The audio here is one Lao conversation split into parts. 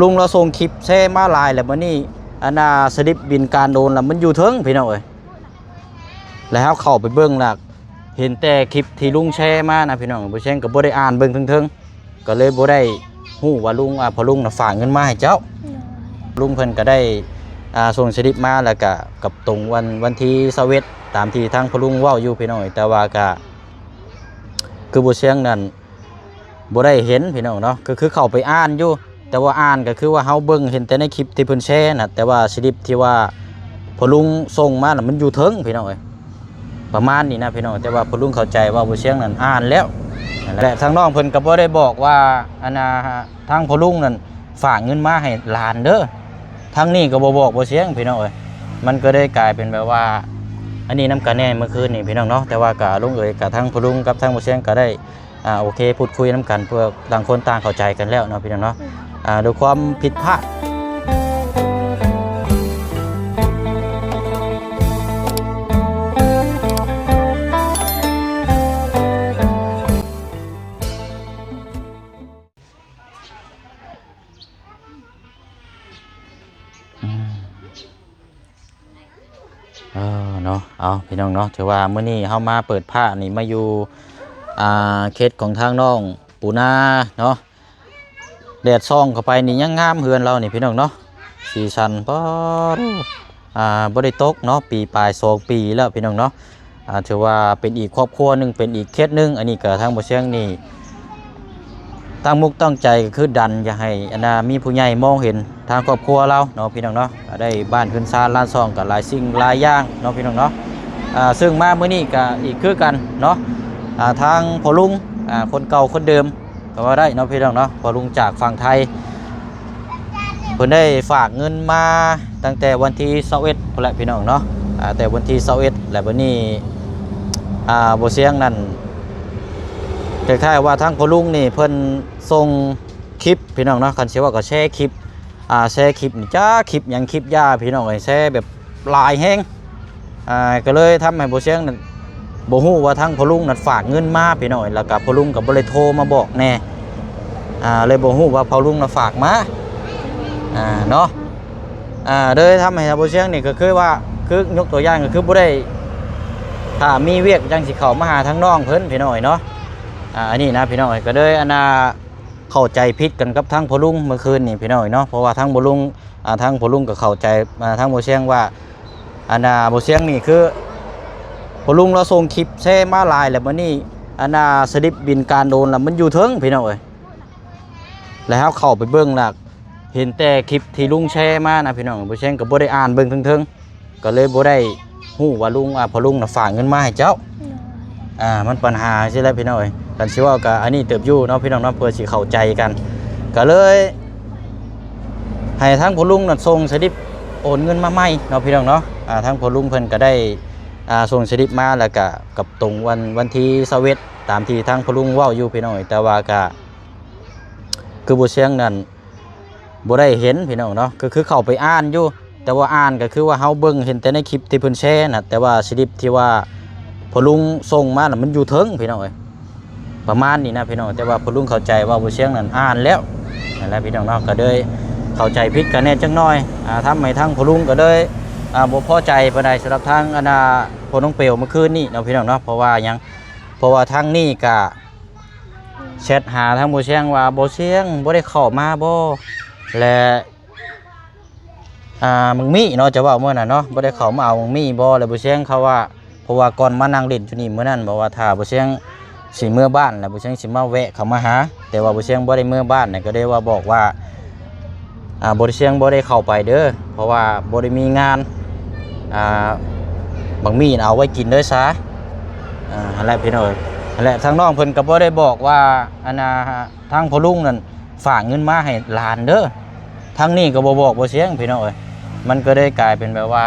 ລຸງລາວສົ່ງຄລິບແຊມາຫຼາຍແລ້ວ ບັດນີ້ອັນນ່າສະລິບບິນການໂອນລະມັນຢູ່ເທິງພີ່ນ້ອງເອີຍ. ແລ້ວເຮົາເຂົ້າໄປເບິ່ງລະ ເຫັນແຕ່ຄລິບທີ່ລຸງແຊມານະພີ່ນ້ອງ, ບໍ່ແຊງກໍບໍ່ໄດ້ອ່ານເບິ່ງເທິງໆ ກໍເລີຍບໍ່ໄດ້ຮູ້ວ່າລຸງ ອ່າ ພໍ່ລຸງນະຝາກເງິນມາໃຫ້ເຈົ້າ. ລຸງເພິ່ນກໍໄດ້ ອ່າ ສົ່ງສະລິບມາ ແລ້ວກະກັບຕົງວັນ ວັນທີຊາວເອັດ ຕາມທີ່ທາງພໍ່ລຸງເວົ້າຢູ່ພີ່ນ້ອງເອີຍ. ແຕ່ວ່າກະຄືບໍ່ແຊງນັ້ນ ບໍ່ໄດ້ເຫັນພີ່ນ້ອງເນາະ, ກໍຄືເຂົ້າໄປອ່ານຢູ່ ແຕ່ວ່າອ່ານກໍຄືວ່າເຮົາເບິ່ງເຫັນແຕ່ໃນຄລິບທີ່ເພິ່ນແຊນະ, ແຕ່ວ່າສະລິບທີ່ວ່າພໍ່ລຸງສົ່ງມານະ ມັນຢູ່ເທິງພີ່ນ້ອງເອີຍ ປະມານນີ້ນະພີ່ນ້ອງ. ແຕ່ວ່າພໍ່ລຸງເຂົ້າໃຈວ່າບໍ່ແຊງນັ້ນອ່ານແລ້ວ ແລະ ທາງນ້ອງເພິ່ນກໍບໍ່ໄດ້ບອກວ່າ ອັນນ່າ ທາງພໍ່ລຸງນັ້ນຝາກເງິນມາໃຫ້ຫຼານເດີ, ທາງນີ້ກໍບໍ່ບອກບໍ່ແຊງພີ່ນ້ອງເອີຍ. ມັນກໍໄດ້ກາຍເປັນແບບວ່າ ອັນນີ້ນຳກັນແດ່ເມື່ອຄືນນີ້ພີ່ນ້ອງເນາະ. ແຕ່ວ່າກໍລົງເອີຍກັບທາງພໍ່ລຸງກັບທາງບໍ່ແຊງກໍໄດ້ ອ່າ ໂອເຄ ພູດຄຸຍນຳກັນ ເພື່ອຕ່າງຄົນຕ່າງເຂົ້າໃຈກັນແລ້ວເນາະ ພີ່ນ້ອງເນາະ. ອືມ ອ່າ ດ້ວຍຄວາມຜິດພາດ ອືມ ເອີເນາະ ເອົາ ພີ່ນ້ອງເນາະ ຖືວ່າມື້ນີ້ເຮົາມາເປີດພາບນີ້ ມາຢູ່ ອ່າ ເຂດຂອງທາງນ້ອງປູນາເນາະ. ແດດສ່ອງເຂົ້າໄປນີ້ຍັງງາມເຮືອນລາວນີ້ ພີ່ນ້ອງເນາະ, ສີສັນ ປາດ ອ່າ ບໍ່ໄດ້ຕົກເນາະ ປີປາຍ ສອງປີແລ້ວ ພີ່ນ້ອງເນາະ. ອ່າ ຖືວ່າເປັນອີກຄອບຄົວໜຶ່ງ ເປັນອີກເຂດໜຶ່ງ. ອັນນີ້ກໍທາງບໍ່ແຊງນີ້ ຕັ້ງມຸກຕັ້ງໃຈກໍຄືດັນຢາກໃຫ້ ອັນນ່າ ມີຜູ້ໃຫຍ່ມອງເຫັນທາງຄອບຄົວລາວເນາະ ພີ່ນ້ອງເນາະ. ກໍໄດ້ບ້ານເຮືອນຊານລານຊ່ອງກໍຫຼາຍສິ່ງຫຼາຍຢ່າງເນາະ ພີ່ນ້ອງເນາະ. ອ່າ ເຊິ່ງມາມື້ນີ້ກໍອີກຄືກັນເນາະ, ອ່າ ທາງພໍ່ລຸງ ອ່າ ຄົນເກົ່າຄົນເດີມກໍວ່າໄດ້ເນາະ ພີ່ນ້ອງເນາະ, ພໍ່ລຸງຈາກຝັ່ງໄທ ເພິ່ນໄດ້ຝາກເງິນມາຕັ້ງແຕ່ວັນທີຊາວເອັດພຸ້ນແຫຼະ ພີ່ນ້ອງເນາະ, ອ່າ ແຕ່ວັນທີຊາວເອັດ ແລະ ບັດນີ້ ອ່າ ບໍ່ຊຽງນັ້ນ ຄ້າຍໆວ່າທາງພໍ່ລຸງນີ້ເພິ່ນສົ່ງຄລິບ ພີ່ນ້ອງເນາະ, ຄັນຊິເວົ້າກໍແຊຄລິບ ອ່າ ແຊຄລິບນີ້ ຈັກຄລິບຫຍັງ ຄລິບຢາ ພີ່ນ້ອງເອີຍ, ແຊແບບຫຼາຍແຮງ. ອ່າ ກໍເລີຍທຳໃຫ້ບໍ່ຊຽງນັ້ນ ບໍ່ຮູ້ວ່າທາງພໍ່ລຸງນັ້ນຝາກເງິນມາ ພີ່ນ້ອງເອີຍ, ແລ້ວກໍພໍ່ລຸງກໍບໍ່ໄດ້ໂທມາບອກແດ່ ອ່າ ເລີຍບໍ່ຮູ້ວ່າພໍ່ລຸງນະຝາກມາ ອ່າ ເນາະ. ອ່າ ເລີຍທຳໃຫ້ບ່າວຊຽງນີ້ກໍຄືວ່າ ຄືຍົກຕົວຢ່າງກໍຄືບໍ່ໄດ້ ຖ້າມີວຽກຈັ່ງຊິເຂົ້າມາຫາທາງນ້ອງເພິ່ນ ພີ່ນ້ອງເນາະ. ອ່າ ອັນນີ້ນະ ພີ່ນ້ອງ ກໍເລີຍ ອັນນ່າ ເຂົ້າໃຈຜິດກັນກັບທາງພໍ່ລຸງເມື່ອຄືນນີ້ ພີ່ນ້ອງເນາະ, ເພາະວ່າທາງພໍ່ລຸງ ອ່າ ທາງພໍ່ລຸງກໍເຂົ້າໃຈ ອ່າ ທາງບ່າວຊຽງວ່າ ອັນນ່າ ບ່າວຊຽງນີ້ຄືພໍ່ລຸງລາວສົ່ງຄລິບແຊມາຫຼາຍແລ້ວ ບັດນີ້ ອັນນ່າ ສະລິບບິນການໂອນລະມັນຢູ່ເທິງ ພີ່ນ້ອງເອີຍ. ແລ້ວເຮົາເຂົ້າໄປເບິ່ງລະ ເຫັນແຕ່ຄລິບທີ່ລຸງແຊມານະ ພີ່ນ້ອງ, ບ່າວຊຽງກໍບໍ່ໄດ້ອ່ານເບິ່ງເທິງໆ ກໍເລີຍບໍ່ໄດ້ຮູ້ວ່າລຸງ ອ່າ ພໍ່ລຸງນະຝາກເງິນມາໃຫ້ເຈົ້າ. ໂດຍ ອ່າ ມັນປັນຫາຈັ່ງຊີ້ແຫຼະ ພີ່ນ້ອງເອີຍ, ຄັນຊິເວົ້າກໍອັນນີ້ເຕີບຢູ່ເນາະ ພີ່ນ້ອງເນາະ, ເພື່ອຊິເຂົ້າໃຈກັນ ກໍເລີຍໃຫ້ທາງພໍ່ລຸງນະສົ່ງສະລິບໂອນເງິນມາໃໝ່ເນາະ ພີ່ນ້ອງເນາະ. ອ່າ ທາງພໍ່ລຸງເພິ່ນກໍໄດ້ ອ່າ ສົ່ງສະລິບມາ ແລ້ວກໍກັບຕົງວັນ ວັນທີຊາວເອັດ ຕາມທີ່ທາງພໍ່ລຸງເວົ້າຢູ່ ພີ່ນ້ອງເອີຍ, ແຕ່ວ່າກໍຄືບໍ່ຊຽງນັ້ນ ບໍ່ໄດ້ເຫັນ ພີ່ນ້ອງເນາະ, ກໍຄືເຂົ້າໄປອ່ານຢູ່ ແຕ່ວ່າອ່ານກໍຄືວ່າເຮົາເບິ່ງເຫັນແຕ່ໃນຄລິບທີ່ເພິ່ນແຊນະ, ແຕ່ວ່າສະລິບທີ່ວ່າພໍ່ລຸງສົ່ງມານະ ມັນຢູ່ເທິງ ພີ່ນ້ອງເອີຍ, ປະມານນີ້ນະ ພີ່ນ້ອງ. ແຕ່ວ່າພໍ່ລຸງເຂົ້າໃຈວ່າບໍ່ຊຽງນັ້ນອ່ານແລ້ວ ນັ້ນແຫຼະ ພີ່ນ້ອງເນາະ, ກໍເລີຍເຂົ້າໃຈຜິດກັນແດ່ຈັກໜ້ອຍ. ອ່າ ທຳໃຫ້ທາງພໍ່ລຸງກໍເລີຍ ອ່າ ບໍ່ພໍໃຈປານໃດ ສຳລັບທາງ ອັນນ່າ ພໍ່ນ້ອງເປວເມື່ອຄືນນີ້ເນາະ ພີ່ນ້ອງເນາະ. ເພາະວ່າຫຍັງ? ເພາະວ່າທາງນີ້ກະ ແຊັດຫາທາງບໍ່ຊຽງວ່າ ບໍ່ຊຽງບໍ່ໄດ້ເຂົ້າມາບໍ່ ແລະ ອ່າ ບັກມີ້ເນາະ ຈະເວົ້າມື້ນັ້ນເນາະ ບໍ່ໄດ້ເຂົ້າມາເອົາບັກມີ້ບໍ່ ແລະ ບໍ່ຊຽງເຂົາວ່າ ເພາະວ່າກ່ອນມານັ່ງຫຼິ້ນຢູ່ນີ້ມື້ນັ້ນ ບອກວ່າຖ້າບໍ່ຊຽງຊິເມືອບ້ານ ແລະ ບໍ່ຊຽງຊິມາແວະເຂົ້າມາຫາ ແຕ່ວ່າບໍ່ຊຽງບໍ່ໄດ້ເມືອບ້ານ ກໍໄດ້ວ່າບອກວ່າ ອ່າ ບໍ່ໄດ້ ຊຽງບໍ່ໄດ້ເຂົ້າໄປເດີ ເພາະວ່າບໍ່ໄດ້ມີງານ ອ່າ ບັກມີ້ນະເອົາໄວ້ກິນເດີຊາ ອ່າ ຫັ້ນແຫຼະພີ່ນ້ອງເອີຍ. ຫັ້ນແຫຼະ ທາງນ້ອງເພິ່ນກໍບໍ່ໄດ້ບອກວ່າ ອັນນ່າ ທາງພໍ່ລຸງນັ້ນຝາກເງິນມາໃຫ້ຫຼານເດີ ທາງນີ້ກໍບໍ່ບອກບໍ່ຊຽງ ພີ່ນ້ອງເອີຍ. ມັນກໍໄດ້ກາຍເປັນແບບວ່າ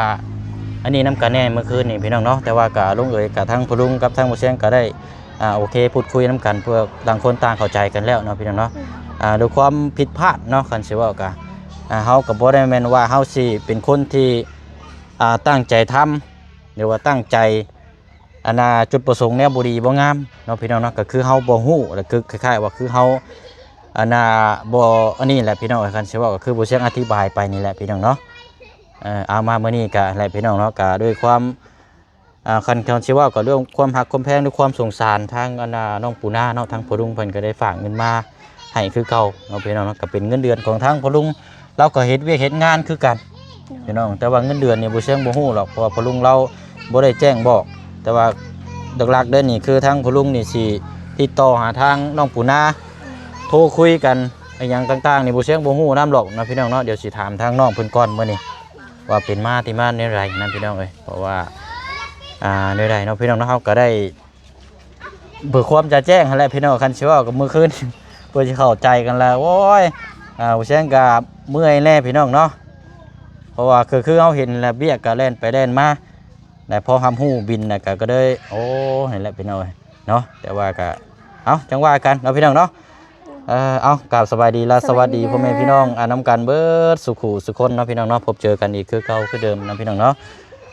ອັນນີ້ນຳກັນແດ່ເມື່ອຄືນນີ້ ພີ່ນ້ອງເນາະ, ແຕ່ວ່າກໍລົງເອີຍກັບທາງພໍ່ລຸງກັບທາງບໍ່ຊຽງກໍໄດ້ ອ່າ ໂອເຄ ພູດຄຸຍນຳກັນ ເພື່ອຕ່າງຄົນຕ່າງເຂົ້າໃຈກັນແລ້ວເນາະ ພີ່ນ້ອງເນາະ. ອືມ ອ່າ ດ້ວຍຄວາມຜິດພາດເນາະ ຄັນຊິເວົ້າກະ ອ່າ ເຮົາກໍບໍ່ໄດ້ແມ່ນວ່າເຮົາຊິເປັນຄົນທີ່ ອ່າ ຕັ້ງໃຈທຳ ຫຼືວ່າຕັ້ງໃຈ ອັນນ່າ ຈຸດປະສົງແນວບໍ່ດີບໍ່ງາມເນາະ ພີ່ນ້ອງເນາະ, ກໍຄືເຮົາບໍ່ຮູ້ ແລະ ຄືຄ້າຍໆວ່າຄືເຮົາ ອັນນ່າ ບໍ່ ອັນນີ້ແຫຼະພີ່ນ້ອງເອີຍ ຄັນຊິເວົ້າກໍຄືບໍ່ຊຽງອະທິບາຍໄປນີ້ແຫຼະພີ່ນ້ອງເນາະ. ເອີ ເອົາ ມາມື້ນີ້ກະແຫຼະພີ່ນ້ອງເນາະ ກະດ້ວຍຄວາມ ອ່າ ຄັນ ຄັນຊິເວົ້າກໍເລື່ອງຄວາມຮັກຄວາມແພງ ດ້ວຍຄວາມສົງສານທາງອັນນ່າ ນ້ອງປູນາເນາະ ທາງພໍ່ລຸງເພິ່ນກໍໄດ້ຝາກເງິນມາໃຫ້ຄືເກົ່າເນາະພີ່ນ້ອງເນາະ. ກໍເປັນເງິນເດືອນຂອງທາງພໍ່ລຸງ ລາວກໍເຮັດວຽກເຮັດງານຄືກັນພີ່ນ້ອງ ແຕ່ວ່າເງິນເດືອນນີ້ບໍ່ຊຽງບໍ່ຮູ້ດອກ ເພາະວ່າພໍ່ລຸງລາວບໍ່ໄດ້ແຈ້ງບອກ. ແຕ່ວ່າຫຼັກໆເດ້ນີ້ ຄືທາງພໍ່ລຸງນີ້ຊິຕິດຕໍ່ຫາທາງນ້ອງປູນາ ໂທຄຸຍກັນ ອີຫຍັງຕ່າງໆນີ້ ບໍ່ຊຽງບໍ່ຮູ້ນຳດອກນະພີ່ນ້ອງເນາະ. ດຽວຊິຖາມທາງນ້ອງເພິ່ນກ່ອນມື້ນີ້ ວ່າເປັນມາທີ່ມາແນວໃດນະພີ່ນ້ອງເອີຍ ເພາະວ່າ ອ່າ ແນວໃດເນາະພີ່ນ້ອງເນາະ ເຮົາກໍໄດ້ ເພື່ອຄວາມຈະແຈ້ງຫັ້ນແຫຼະພີ່ນ້ອງ. ຄັນຊິເວົ້າກັບມື້ຄືນ ເພື່ອຊິເຂົ້າໃຈກັນແລ້ວ ໂອ້ຍ ອ່າ ບໍ່ຊຽງກໍເມື່ອຍແດ່ພີ່ນ້ອງເນາະ ເພາະວ່າຄື ຄືເຮົາເຫັນແລ້ວ ວຽກກໍແລ່ນໄປແລ່ນມາ ແລະ ພໍຮັບຮູ້ບິນແລ້ວກໍ ກໍເລີຍ ໂອ້ ນີ້ແຫຼະພີ່ນ້ອງເອີຍເນາະ. ແຕ່ວ່າກໍ ເອົາ ຈັ່ງວ່າກັນເນາະພີ່ນ້ອງເນາະ. ເອີ ເອົາ ກາບສະບາຍດີ ແລະ ສະຫວັດດີ ສະຫວັດດີ ພໍ່ແມ່ພີ່ນ້ອງ ອ່າ ນຳກັນເບິດສູ່ຄູ່ສູ່ຄົນເນາະພີ່ນ້ອງເນາະ. ພົບເຈີກັນອີກຄືເກົ່າຄືເດີມເນາະພີ່ນ້ອງເນາະ.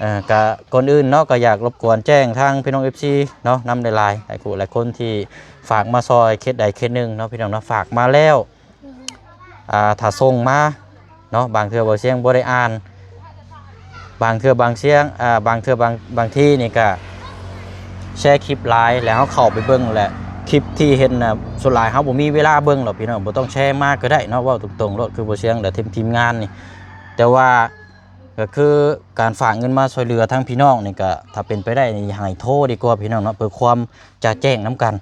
ເອີ ກະກ່ອນອື່ນເນາະ ກໍຢາກລົບກວນແຈ້ງທາງພີ່ນ້ອງເອັຟຊີເນາະ ນຳຫຼາຍໆ ຫຼາຍຄູ່ຫຼາຍຄົນທີ່ຝາກມາຊ່ອຍເຂດໃດເຂດໜຶ່ງເນາະພີ່ນ້ອງເນາະ ຝາກມາແລ້ວ ອ່າ ຖ້າສົ່ງມາເນາະ ບາງເທື່ອບໍ່ຊຽງບໍ່ໄດ້ອ່ານ ບາງເທື່ອບາງຊຽງ ອ່າ ບາງເທື່ອບາງ ບາງທີນີ້ກະແຊຄລິບຫຼາຍ ແລ້ວເຮົາເຂົ້າໄປເບິ່ງ ແລະ ຄລິບທີ່ເຫັນນະ ສ່ວນຫຼາຍເຮົາບໍ່ມີເວລາເບິ່ງດອກພີ່ນ້ອງ ບໍ່ຕ້ອງແຊມາກໍໄດ້ເນາະ. ເວົ້າຕົງໆໂລດ ຄືບໍ່ຊຽງ ແລະ ທີມ ທີມງານນີ້ ແຕ່ວ່າ ກໍຄືການຝາກເງິນມາຊ່ວຍເຫຼືອທາງພີ່ນ້ອງນີ້ ກໍຖ້າເປັນໄປໄດ້ນີ້ ໃຫ້ໂທດີກວ່າພີ່ນ້ອງເນາະ ເພື່ອຄວາມຈະແຈ້ງນຳກັນ.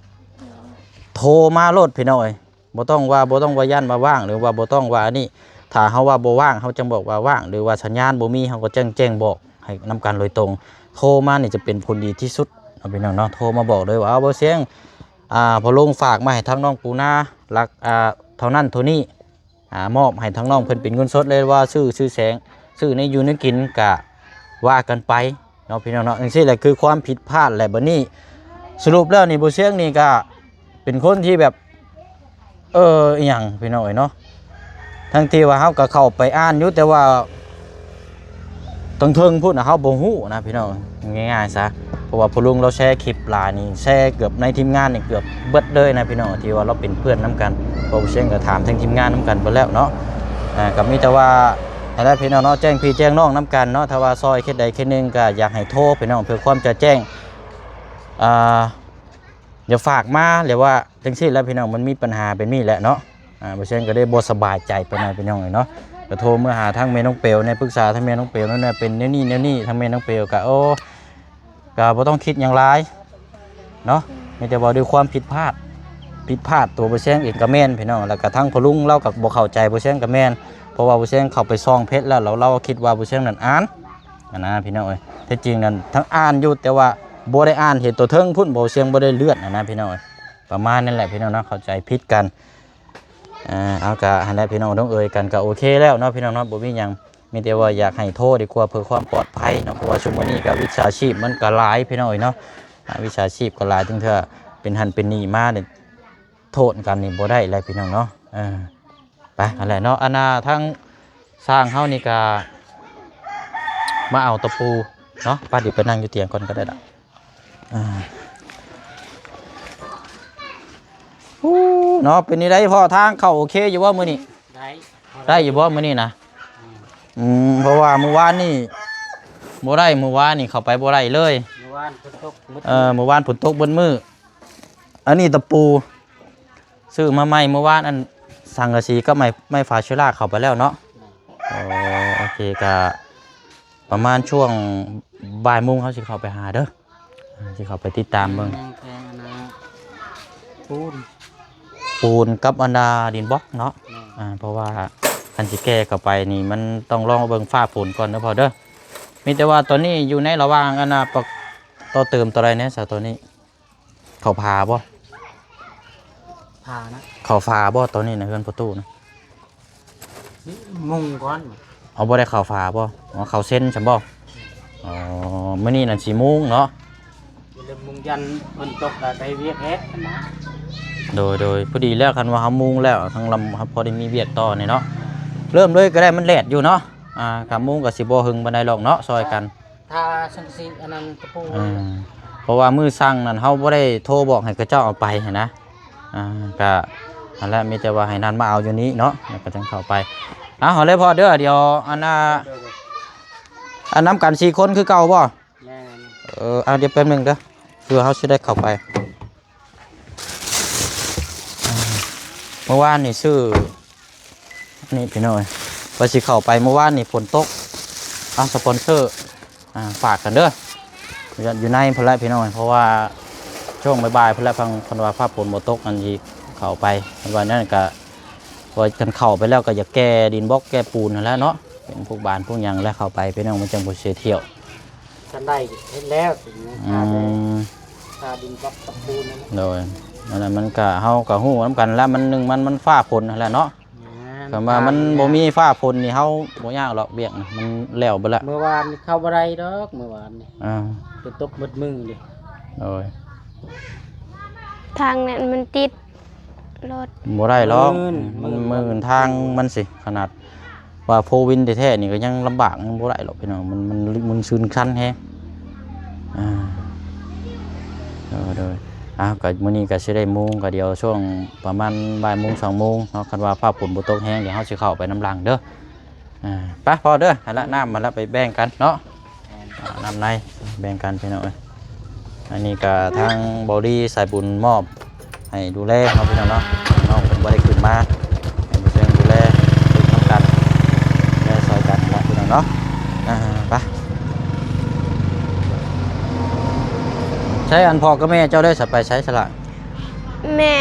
ໂທມາໂລດພີ່ນ້ອງເອີຍ ບໍ່ຕ້ອງວ່າ ບໍ່ຕ້ອງວ່າຢ້ານວ່າວ່າງ ຫຼືວ່າບໍ່ຕ້ອງວ່າອັນນີ້ ຖ້າເຮົາວ່າບໍ່ວ່າງ ເຮົາຈັ່ງບອກວ່າວ່າງ ຫຼືວ່າສັນຍານບໍ່ມີ ເຮົາກໍແຈ້ງ ແຈ້ງບອກໃຫ້ນຳກັນໂດຍຕົງ. ໂທມານີ້ຈະເປັນຜົນດີທີ່ສຸດເນາະພີ່ນ້ອງເນາະ ໂທມາບອກເລີຍວ່າ ເອົາ ບໍ່ຊຽງ ອ່າ ພໍ່ລຸງຝາກມາໃຫ້ທາງນ້ອງປູນາ ຫຼັກ ອ່າ ເທົ່ານັ້ນເທົ່ານີ້ ອ່າ ມອບໃຫ້ທາງນ້ອງເພິ່ນເປັນເງິນສົດເລີຍ ວ່າຊື້ ຊື້ແສງ ຊື້ແນວຢູ່ແນວກິນ ກະວ່າກັນໄປເນາະພີ່ນ້ອງເນາະ. ຈັ່ງຊີ້ແຫຼະ ຄືຄວາມຜິດພາດແຫຼະ. ບັດນີ້ສະຫຼຸບແລ້ວນີ້ ບໍ່ຊຽງນີ້ກະເປັນຄົນທີ່ແບບ ເອີ ອີຫຍັງພີ່ນ້ອງເອີຍເນາະ ທັງທີ່ວ່າເຮົາກໍເຂົ້າໄປອ່ານຢູ່ ແຕ່ວ່າ ເທິງໆພຸ້ນນະ ເຮົາບໍ່ຮູ້ນະພີ່ນ້ອງ ງ່າຍໆຊະ. ເພາະວ່າພໍ່ລຸງລາວແຊຄລິບຫຼາຍນີ້ ແຊເກືອບໃນທີມງານນີ້ເກືອບເບິດເລີຍນະພີ່ນ້ອງ ທີ່ວ່າລາວເປັນເພື່ອນນຳກັນ. ເພາະວ່າເຊິ່ງກໍຖາມທາງທີມງານນຳກັນເບິດແລ້ວເນາະ. ອ່າ ກໍມີແຕ່ວ່າ ຫັ້ນແຫຼະພີ່ນ້ອງເນາະ ແຈ້ງພີ່ແຈ້ງນ້ອງນຳກັນເນາະ ຖ້າວ່າຊ່ອຍເຂດໃດເຂດໜຶ່ງ ກໍຢາກໃຫ້ໂທພີ່ນ້ອງ ເພື່ອຄວາມຈະແຈ້ງ ອ່າ ຢ່າຝາກມາ ຫຼືວ່າຈັ່ງຊີ້ແຫຼະພີ່ນ້ອງ ມັນມີບັນຫາແບບນີ້ແຫຼະເນາະ. ອ່າ ບໍ່ເຊັ່ນກໍໄດ້ບໍ່ສະບາຍໃຈປານໃດພີ່ນ້ອງເອີຍເນາະ ກໍໂທມາຫາທາງແມ່ນ້ອງເປວແດ່ ປຶກສາທາງແມ່ນ້ອງເປວນັ້ນແຫຼະ ເປັນແນວນີ້ແນວນີ້ ທາງແມ່ນ້ອງເປວກໍ ໂອ້ ກໍບໍ່ຕ້ອງຄິດຫຍັງຫຼາຍເນາະ ມີແຕ່ເວົ້າດ້ວຍຄວາມຜິດພາດ ຜິດພາດຕົວບໍ່ແຊງເອງກໍແມ່ນພີ່ນ້ອງ ແລ້ວກໍທາງພໍ່ລຸງລາວກໍບໍ່ເຂົ້າໃຈບໍ່ແຊງກໍແມ່ນ ເພາະວ່າບໍ່ແຊງເຂົ້າໄປສ່ອງເຟສແລ້ວ ລາວ ລາວຄິດວ່າບໍ່ແຊງນັ້ນອ່ານ ຫັ້ນນະພີ່ນ້ອງເອີຍ. ແທ້ຈິງນັ້ນທັງອ່ານຢູ່ ແຕ່ວ່າບໍ່ໄດ້ອ່ານ ເຫັນຕົວເທິງພຸ້ນ ບໍ່ ສຽງບໍ່ໄດ້ເລື່ອນຫັ້ນນະພີ່ນ້ອງເອີຍ. ປະມານນັ້ນແຫຼະພີ່ນ້ອງເນາະ ເຂົ້າໃຈຜິດກັນ. ເອົາ ກະຫັ້ນແຫຼະພີ່ນ້ອງ ລົງເອີຍກັນກະໂອເຄແລ້ວເນາະພີ່ນ້ອງເນາະ ບໍ່ມີຫຍັງ ມີແຕ່ວ່າຢາກໃຫ້ໂທດີກວ່າ ເພື່ອຄວາມປອດໄພເນາະ ເພາະວ່າຊຸມມື້ນີ້ກະມິດສາຊີບມັນກະຫຼາຍພີ່ນ້ອງເອີຍເນາະ. ອ່າ ມິດສາຊີບກະຫຼາຍ ເຖິງເທື່ອເປັນຫັ້ນເປັນນີ້ມານີ້ ໂທດກັນນີ້ບໍ່ໄດ້ແຫຼະພີ່ນ້ອງເນາະ. ເອີ ໄປ ຫັ້ນແຫຼະເນາະ ອັນນ່າ ທາງຊ່າງເຮົານີ້ກະມາເອົາຕະປູເນາະ ໄປ ດຽວໄປນັ່ງຢູ່ຕຽງກ່ອນກໍໄດ້ດອກ. ອ່າ ໂອ້ ເນາະ ເປັນຈັ່ງໃດພໍ່ ທາງເຂົ້າໂອເຄຢູ່ບໍ່ມື້ນີ້? ໄດ້ ໄດ້ຢູ່ບໍ່ມື້ນີ້ນະ? ອືມ ອືມ ເພາະວ່າມື້ວານນີ້ບໍ່ໄດ້ ມື້ວານນີ້ເຂົ້າໄປບໍ່ໄດ້ເລີຍ ມື້ວານຝົນຕົກໝົດ ເອີ ມື້ວານຝົນຕົກເບິດມື້. ອັນນີ້ຕະປູ ຊື້ມາໃໝ່ມື້ວານ ອັນສັງກະສີກັບໄມ້ ໄມ້ຝາເຊລາເຂົ້າໄປແລ້ວເນາະ. ໂອ້ ໂອເຄ ກະປະມານຊ່ວງບ່າຍໂມງເຮົາຊິເຂົ້າໄປຫາເດີ ຊິເຂົ້າໄປຕິດຕາມເບິ່ງ ແຕ່ອັນນ່າ ປູນ ປູນກັບອັນນ່າ ດິນບລັອກເນາະ. ແມ່ນ ອ່າ ເພາະວ່າຄັນຊິແກ່ເຂົ້າໄປນີ້ ມັນຕ້ອງລອງເບິ່ງຟ້າຝົນກ່ອນເດີພໍ່ເດີ. ມີແຕ່ວ່າຕອນນີ້ຢູ່ໃນລະຫວ່າງອັນນ່າ ປະ ຕໍ່ເຕີມຕົວໃດແດ່ຊະຕອນນີ້? ເຂົ້າຜາບໍ່? ຜານະ ເຂົ້າຝາບໍ່ຕອນນີ້ນະ ເຮືອນພໍ່ຕູ້ນະ? ມຸງກ່ອນ ເອົາ ບໍ່ໄດ້ເຂົ້າຝາບໍ່? ອໍ ເຂົ້າເຊັນຊັ້ນບໍ່? ອໍ ມື້ນີ້ນັ້ນຊິມຸງເນາະ ເລີ່ມມຸງ ຢ້ານຝົນຕົກກໍໄດ້ວຽກເຮັດຫັ້ນນະ. ໂດຍ ໂດຍ ພໍດີແລ້ວ ຄັນວ່າເຮົາມຸງແລ້ວ ທາງລຳເຮົາພໍໄດ້ມີວຽກຕໍ່ນີ້ເນາະ. ເລີ່ມເລີຍກໍໄດ້ ມັນແດດຢູ່ເນາະ. ອ່າ ກະມຸງກໍຊິບໍ່ຫຶງປານໃດດອກເນາະ ຊ່ອຍກັນ ທາສັງກະສີອັນນັ້ນຕະປູ ເອີ ເພາະວ່າມື້ສັ່ງນັ້ນເຮົາບໍ່ໄດ້ໂທບອກໃຫ້ເຂົາເຈົ້າເອົາໄປຫັ້ນນະ. ອ່າ ກະ ຫັ້ນແຫຼະ ມີແຕ່ວ່າໃຫ້ນັດມາເອົາຢູ່ນີ້ເນາະ ແລ້ວກໍຈັ່ງເຂົ້າໄປ. ເອົາ ເອົາເລີຍພໍ່ເດີ ດຽວອັນນ່າ ໂດຍໆ ອັນນຳກັນສີ່ຄົນຄືເກົ່າບໍ່? ແມ່ນ ເອີ ເອົາ ດຽວແປັບໜຶ່ງເດີ ເພື່ອເຮົາຊິໄດ້ເຂົ້າໄປ. ເມື່ອວານນີ້ຊື້ ນີ້ພີ່ນ້ອງເອີຍ ວ່າຊິເຂົ້າໄປ ເມື່ອວານນີ້ຝົນຕົກ ເອົາ ສະປອນເຊີ ອ່າ ຝາກກັນເດີ ຢູ່ໃນພຸ້ນແຫຼະພີ່ນ້ອງເອີຍ ເພາະວ່າຊ່ວງບ່າຍໆພຸ້ນແຫຼະ ເພິ່ນ ເພິ່ນວ່າຟ້າຝົນບໍ່ຕົກ ອັນຊິເຂົ້າໄປ ເພິ່ນວ່ານັ້ນກະ ວ່າຄັນເຂົ້າໄປແລ້ວກໍຢາກແກ່ດິນບລັອກແກ່ປູນຫັ້ນແຫຼະເນາະ ເປັນພວກບານພວກຫຍັງແລ້ວເຂົ້າໄປ ພີ່ນ້ອງ ມັນຈັ່ງບໍ່ເສຍທ່ຽວ. ຄັນໄດ້ເຮັດແລ້ວ ອື ຄ່າແຕ່ ມ ຄ່າດິນບລັອກກັບປູນນັ້ນແຫຼະ ໂດຍ ອັນນັ້ນມັນກະ ເຮົາກະຮູ້ນຳກັນແຫຼະ ມັນໜຶ່ງ ມັນ ມັນຟ້າຝົນຫັ້ນແຫຼະເນາະ ແມ່ນ ຄັນວ່າມັນ ຖ້າ ບໍ່ມີຟ້າຝົນນີ້ ເຮົາບໍ່ຍາກດອກວຽກ ມັນແລ້ວເບິດລະ. ມື້ວານນີ້ເຂົ້າບໍ່ໄດ້ດອກ ມື້ວານນີ້ ອ່າ ຝົນຕົກໝົດມື້ເດ ໂດຍ ທາງນັ້ນມັນຕິດລົດ ບໍ່ໄດ້ດອກ ມັນ ມັນ ມັນທາງມັນຊິ ຂະໜາດ ວ່າໂຟວີນແທ້ໆນີ້ກໍຍັງລຳບາກ ຍັງບໍ່ໄດ້ດອກພີ່ນ້ອງ ມັນ ມັນ ມັນຊືນຊັນແຮງ ອ່າ ໂດຍໆ ອ້າວ ກໍມື້ນີ້ກໍຊິໄດ້ໂມງ ກໍດຽວຊ່ວງປະມານບ່າຍໂມງ ສອງໂມງເນາະ ຄັນວ່າຟ້າຝົນບໍ່ຕົກແຮງ ດຽວເຮົາຊິເຂົ້າໄປນຳຫຼັງເດີ ອ່າ ໄປພໍ່ເດີ ຫັ້ນລະ ນ້ຳຫັ້ນລະ ໄປແບ່ງກັນເນາະ. ແມ່ນ ອ່າ ນ້ຳໃນແບ່ງກັນພີ່ນ້ອງເອີຍ ອັນນີ້ກໍທາງເບົາລີສາຍບຸນມອບໃຫ້ດູແລເນາະພີ່ນ້ອງເນາະ ນ້ອງເພິ່ນບໍ່ໄດ້ຂຶ້ນມາ ໃຫ້ຜູ້ຊ່ວຍດູແລ ເຮັດນຳກັນ ດູແລຊ່ອຍກັນລະພີ່ນ້ອງເນາະ ອ່າ ໄປ ໃສ ອັນພໍ່ກັບແມ່ເຈົ້າໄດ້ສະ ໄປໃສສະລະ? ແມ່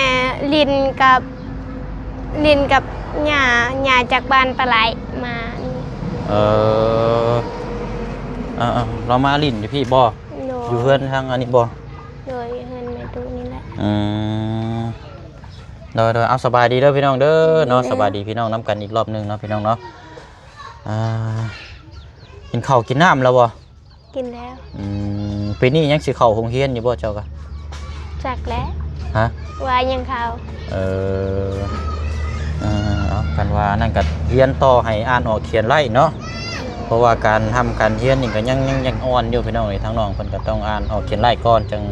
ຫຼິ້ນກັບ ຫຼິ້ນກັບຍ່າ ຍ່າຈາກບ້ານປາໄຫຼມານີ້ ເອີ ເອີໆ ລາວມາຫຼິ້ນຢູ່ພີ້ບໍ່? ໂດຍ ຢູ່ເຮືອນທາງອັນນີ້ບໍ່? ໂດຍ ຢູ່ເຮືອນແມ່ຕູ້ນີ້ແຫຼະ ອືມ ໂດຍໆ ເອົາ ສະບາຍດີເດີພີ່ນ້ອງເດີເນາະ ສະບາຍດີພີ່ນ້ອງນຳກັນອີກລອບໜຶ່ງເນາະພີ່ນ້ອງເນາະ ອ່າ ກິນເຂົ້າກິນນ້ຳແລ້ວບໍ່? ກິນແລ້ວ ອືມ ປີນີ້ຍັງຊິເຂົ້າໂຮງຮຽນຢູ່ບໍ່ເຈົ້າກະ? ຈັກແຫຼະ ຮະ ວ່າຍັງເຂົ້າ ເອີ ເອີ ເອົາ ຄັນວ່ານັ້ນກະຮຽນຕໍ່ໃຫ້ອ່ານອອກຂຽນໄດ້ເນາະ ເພາະວ່າການຮ່ຳການຮຽນນີ້ກະຍັງ ຍັງ ຍັງອ່ອນຢູ່ພີ່ນ້ອງເອີຍ ທາງນ້ອງເພິ່ນກະຕ້ອງອ່ານອອກຂຽນໄດ້ກ່ອນ ຈັ່ງ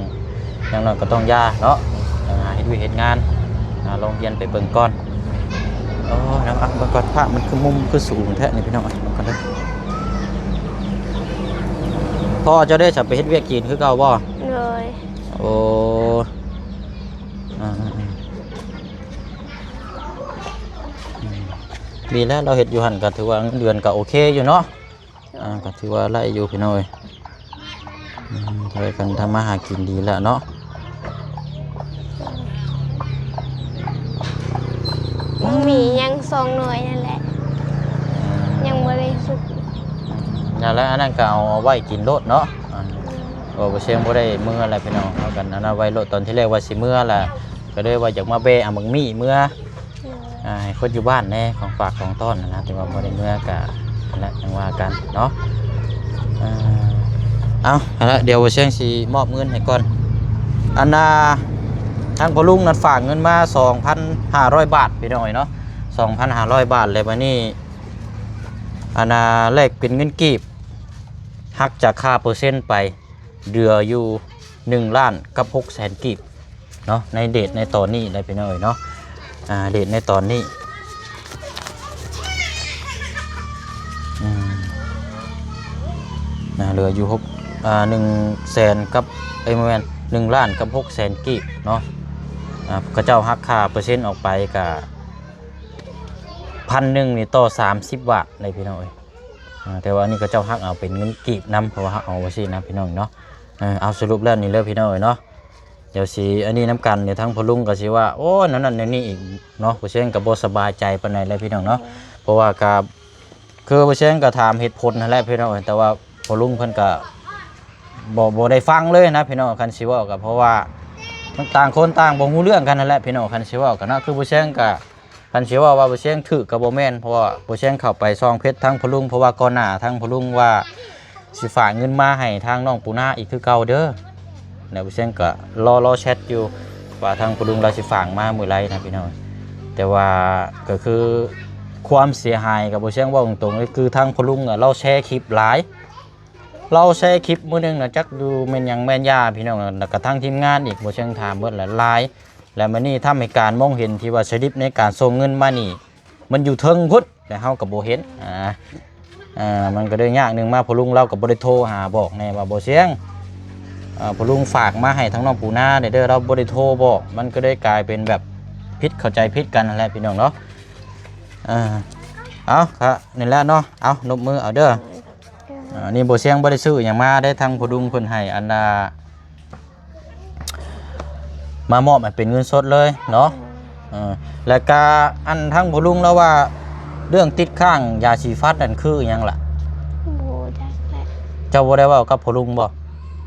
ຢ່າງໜ້ອຍກໍຕ້ອງຢ່າເນາະ ຫາເຮັດວຽກເຮັດງານ ຫາລອງຮຽນໄປເບິ່ງກ່ອນ. ໂອ້ຍ ເນາະ ເບິ່ງກ່ອນ ພາບມັນຄືມຸມຄືສູງແທ້ນີ້ພີ່ນ້ອງ ເບິ່ງກ່ອນເດີ. ພໍ່ເຈົ້າເດ້ ຈະໄປເຮັດວຽກຈີນຄືເກົ່າບໍ່? ໂດຍ ໂອ້ ອ່າ ອືມ ດີແລ້ວ ລາວເຮັດຢູ່ຫັ້ນກໍຖືວ່າເງິນເດືອນກໍໂອເຄຢູ່ເນາະ. ອ່າ ກໍຖືວ່າໄດ້ຢູ່ພີ່ນ້ອງເອີຍ ອືມ ຊ່ວຍກັນທຳມາຫາກິນດີແລ້ວເນາະ. ມັນມີຍັງສອງໜ່ວຍນັ້ນແຫຼະ ອືມ ຍັງບໍ່ໄດ້ສຸກ ນັ້ນແຫຼະ ອັນນັ້ນກໍເອົາ ເອົາໄວ້ກິນໂລດເນາະ ອືມ ເພາະວ່າບໍ່ຊຽງບໍ່ໄດ້ເມືອແລ້ວພີ່ນ້ອງ ເອົາກັນອັນນັ້ນໄວ້ໂລດ ຕອນທີແລກວ່າຊິເມືອແລ້ວ ກໍເລີຍວ່າຢາກມາແບະເອົາໝາກມີ້ເມືອ ໂດຍ ອ່າ ໃຫ້ຄົນຢູ່ບ້ານແດ່ ຂອງຝາກຂອງຕ້ອນນະ ແຕ່ວ່າບໍ່ໄດ້ເມືອກະຫັ້ນແຫຼະ ຈັ່ງວ່າກັນເນາະ. ອ່າ ເອົາ ຫັ້ນລະ ດຽວບໍ່ຊຽງຊິມອບເງິນໃຫ້ກ່ອນ. ອັນນ່າ ທາງພໍ່ລຸງນັ້ນຝາກເງິນມາສອງພັນຫ້າຮ້ອຍບາດ ພີ່ນ້ອງເອີຍເນາະ ສອງພັນຫ້າຮ້ອຍບາດ ແລ້ວບາດນີ້ ອັນນ່າ ແລກເປັນເງິນກີບ ຫັກຈາກຄ່າເປີເຊັນໄປ ເຫຼືອຢູ່ໜຶ່ງລ້ານກັບຫົກແສນກີບເນາະ ໃນເດດໃນຕອນນີ້ໄດ໋ພີ່ນ້ອງເອີຍເນາະ. ອ່າ ເດດໃນຕອນນີ້ ອືມ ອ່າ ເຫຼືອຢູ່ຫົກ ອ່າ ໜຶ່ງແສນກັບ ເອີຍ ບໍ່ແມ່ນ ໜຶ່ງລ້ານກັບຫົກແສນກີບເນາະ. ອ່າ ເຂົາເຈົ້າຫັກຄ່າເປີເຊັນອອກໄປກະພັນໜຶ່ງນີ້ຕໍ່ສາມສິບບາດໄດ໋ພີ່ນ້ອງເອີຍ. ອ່າ ແຕ່ວ່າອັນນີ້ເຂົາເຈົ້າຫັກເອົາເປັນເງິນກີບນຳ ເພາະວ່າເຮົາເອົາວ່າຊີ້ນະພີ່ນ້ອງເນາະ. ເອີ ເອົາ ສະຫຼຸບແລ້ວນີ້ເລີຍພີ່ນ້ອງເອີຍເນາະ ດຽວຊິອັນນີ້ນຳກັນ ດຽວທາງພໍ່ລຸງກໍຊິວ່າ ໂອ້ ແນວນັ້ນແນວນີ້ອີກເນາະ. ບໍ່ຊຽງກໍບໍ່ສະບາຍໃຈປານໃດແຫຼະພີ່ນ້ອງເນາະ ເພາະວ່າກໍ ຄືບໍ່ຊຽງກໍຖາມເຫດຜົນຫັ້ນແຫຼະພີ່ນ້ອງ ແຕ່ວ່າພໍ່ລຸງເພິ່ນກໍບໍ່ ບໍ່ໄດ້ຟັງເລີຍນະພີ່ນ້ອງ. ຄັນຊິເວົ້າກໍເພາະວ່າຕ່າງຄົນຕ່າງບໍ່ຮູ້ເລື່ອງກັນຫັ້ນແຫຼະພີ່ນ້ອງ ຄັນຊິເວົ້າກັນເນາະ. ຄືບໍ່ຊຽງກໍ ຄັນຊິເວົ້າວ່າບໍ່ຊຽງຖືກກໍບໍ່ແມ່ນ ເພາະວ່າບໍ່ຊຽງເຂົ້າໄປສ່ອງເຟສທາງພໍ່ລຸງ ເພາະວ່າກ່ອນໜ້າທາງພໍ່ລຸງວ່າຊິຝາກເງິນມາໃຫ້ທາງນ້ອງປູນາອີກຄືເກົ່າເດີ ແລ້ວບໍ່ຊຽງກໍລໍ ລໍແຊັດຢູ່ວ່າທາງພໍ່ລຸງລາວຊິຝາກມາມື້ໃດນະພີ່ນ້ອງ. ແຕ່ວ່າກໍຄືຄວາມເສຍຫາຍກັບບໍ່ຊຽງເວົ້າຕົງໆ ກໍຄືທາງພໍ່ລຸງລາວແຊຄລິບຫຼາຍ ລາວແຊຄລິບມື້ໜຶ່ງນະ ຈັກຢູ່ແມ່ນຫຍັງແມ່ນຢາພີ່ນ້ອງ ແລ້ວກໍທາງທີມງານອີກ ບໍ່ຊຽງຖາມເບິດແຫຼະ ຫຼາຍ ແລະມື້ນີ້ທຳໃຫ້ການມອງເຫັນທີ່ວ່າສະລິບໃນການສົ່ງເງິນມານີ້ ມັນຢູ່ເທິງພຸ້ນ ແລະເຮົາກໍບໍ່ເຫັນ ອ່າ ອ່າ ມັນກໍເລີຍຍາກ ໜຶ່ງມາພໍ່ລຸງລາວກໍບໍ່ໄດ້ໂທຫາບອກແນ່ວ່າ ບໍ່ສຽງ ອ່າ ພໍ່ລຸງຝາກມາໃຫ້ທາງນ້ອງປູນາແດ່ເດີ ລາວບໍ່ໄດ້ໂທບອກ ມັນກໍເລີຍກາຍເປັນແບບຜິດເຂົ້າໃຈຜິດກັນຫັ້ນແຫຼະພີ່ນ້ອງເນາະ. ອ່າ ເອົາ ກະນີ້ແຫຼະເນາະ ເອົາ ນົບມືເອົາເດີ. ອ່າ ນີ້ບໍ່ສຽງບໍ່ໄດ້ຊື້ຫຍັງມາເດ້ ທາງພໍ່ລຸງເພິ່ນໃຫ້ອັນນ່າ ມາມອບໃຫ້ເປັນເງິນສົດເລີຍເນາະ. ເອີ ແລ້ວກະອັນທາງພໍ່ລຸງລາວວ່າ ເລື່ອງຕິດຄ້າງຢາສີຟັນນັ້ນຄືຫຍັງລະ? ບໍ່ຈັກແຫຼະ. ເຈົ້າບໍ່ໄດ້ເວົ້າກັບພໍ່ລຸງບໍ່?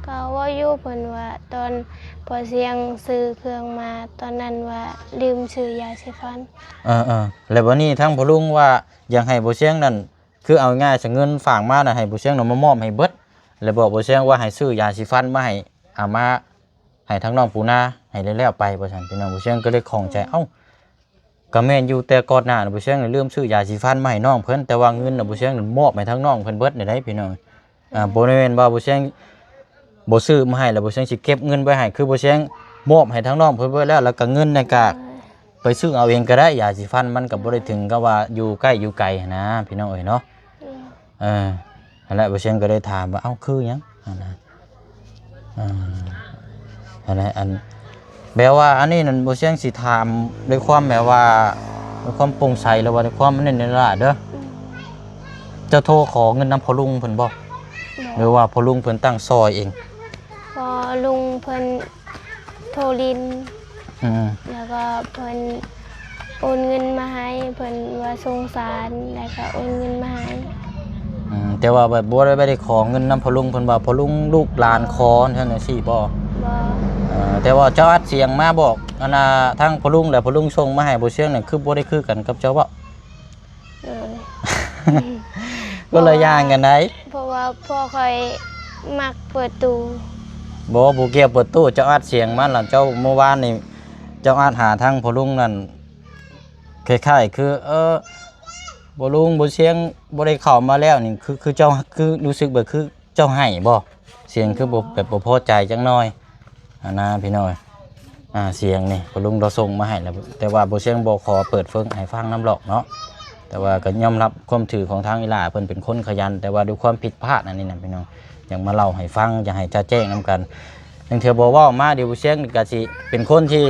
ກໍເວົ້າຢູ່ ເພິ່ນວ່າຕອນພໍ່ສຽງຊື້ເຄື່ອງມາຕອນນັ້ນວ່າລືມຊື້ຢາສີຟັນ. ເອີໆ ແລ້ວບັດນີ້ທາງພໍ່ລຸງວ່າຢາກໃຫ້ພໍ່ສຽງນັ້ນ ຄືເອົາງ່າຍຊະ ເງິນຝາກມານະ ໃຫ້ບໍ່ສຽງນຳມາມອບໃຫ້ເບິດ ແລ້ວບອກບໍ່ສຽງວ່າໃຫ້ຊື້ຢາສີຟັນມາໃຫ້ ເອົາມາໃຫ້ທາງນ້ອງປູນາໃຫ້ແລ້ວໆໄປວ່າຊັ້ນ ພີ່ນ້ອງ. ບໍ່ສຽງກໍເລີຍຂ້ອງໃຈ ເອົ້າ ກໍແມ່ນຢູ່ ແຕ່ກ່ອນໜ້ານະ ບໍ່ສຽງນະລືມຊື້ຢາສີຟັນມາໃຫ້ນ້ອງເພິ່ນ ແຕ່ວ່າເງິນນະບໍ່ສຽງນະມອບໃຫ້ທາງນ້ອງເພິ່ນເບິດນີ້ໄດ໋ ພີ່ນ້ອງ. ອ່າ ບໍ່ແມ່ນວ່າບໍ່ສຽງ ບໍ່ຊື້ມາໃຫ້ ແລ້ວບໍ່ສຽງຊິເກັບເງິນໄວ້ໃຫ້ ຄືບໍ່ສຽງມອບໃຫ້ທາງນ້ອງເພິ່ນເບິດແລ້ວ ແລ້ວກໍເງິນນັ້ນກະໄປຊື້ເອົາເອງກໍໄດ້ ຢາສີຟັນ ມັນກໍບໍ່ໄດ້ເຖິງກັບວ່າຢູ່ໃກ້ຢູ່ໄກຫັ້ນນະ ພີ່ນ້ອງເອີຍເນາະ. ເອີ ຫັ້ນແຫຼະ ບໍ່ສຽງກໍເລີຍຖາມວ່າ ເອົ້າ ຄືຫຍັງຫັ້ນນະ. ເອີ ຫັ້ນແຫຼະ ອັນ ແບບວ່າອັນນີ້ນັ້ນ ບໍ່ສຽງຊິຖາມດ້ວຍຄວາມແບບວ່າ ດ້ວຍຄວາມໂປ່ງໃສ ຫຼືວ່າດ້ວຍຄວາມອັນນັ້ນນີ້ລະເດີ ເຈົ້າໂທຂໍເງິນນຳພໍ່ລຸງເພິ່ນບໍ່? ບໍ່. ຫຼືວ່າພໍ່ລຸງເພິ່ນຕັ້ງຊ່ອຍເອງ? ພໍ່ລຸງເພິ່ນໂທຫຼິ້ນ ອືມ ແລ້ວກໍເພິ່ນໂອນເງິນມາໃຫ້ ເພິ່ນວ່າສົງສານ ແລ້ວກໍໂອນເງິນມາໃຫ້. ອືມ ແຕ່ວ່າແບບບໍ່ໄດ້ ບໍ່ໄດ້ຂໍເງິນນຳພໍ່ລຸງ ເພິ່ນວ່າພໍ່ລຸງລູກຫຼານຂໍ ຈັ່ງຊີ້ບໍ່? ບໍ່. ເອີ ແຕ່ວ່າເຈົ້າອັດສຽງມາບອກ ອັນນ່າ ທາງພໍ່ລຸງ ແລ້ວພໍ່ລຸງສົ່ງມາໃຫ້ບໍ່ສຽງນັ້ນ ຄືບໍ່ໄດ້ຄືກັນກັບເຈົ້າເວົ້າ? ເອີ ຄົນລະຢ່າງກັນໄດ໋ ເພາະວ່າພໍ່ຂ້ອຍມັກເປີດຕູ້. ບໍ່ ບໍ່ກ່ຽວເປີດຕູ້ ເຈົ້າອັດສຽງມາແລ້ວ ເຈົ້າ ມື້ວານນີ້ເຈົ້າອັດຫາທາງພໍ່ລຸງນັ້ນ ຄ້າຍໆຄື ເອີ ພໍ່ລຸງ ບໍ່ສຽງບໍ່ໄດ້ເຂົ້າມາແລ້ວນີ້ ຄື ຄືເຈົ້າ ຄືຮູ້ສຶກແບບຄື ເຈົ້າໄຫ້ບໍ່? ສຽງຄືບໍ່ ແບບບໍ່ພໍໃຈຈັກໜ້ອຍຫັ້ນນະ ພີ່ນ້ອງ. ອ່າ ສຽງນີ້ພໍ່ລຸງລາວສົ່ງມາໃຫ້ແລ້ວ ແຕ່ວ່າບໍ່ສຽງບໍ່ຂໍເປີດເຟີງໃຫ້ຟັງນຳຫຼອກເນາະ. ແຕ່ວ່າກໍຍອມຮັບຄວາມຖືຂອງທາງອີ່ຫຼ້າ ເພິ່ນເປັນຄົນຂະຫຍັນ ແຕ່ວ່າດ້ວຍຄວາມຜິດພາດອັນນີ້ນະ ພີ່ນ້ອງ ຢາກມາເລົ່າໃຫ້ຟັງ ຢາກໃຫ້ຈະແຈ້ງນຳກັນ. ລາງເທື່ອບໍ່ເວົ້າມາ ດຽວບໍ່ສຽງກໍຊິເປັນຄົນທີ່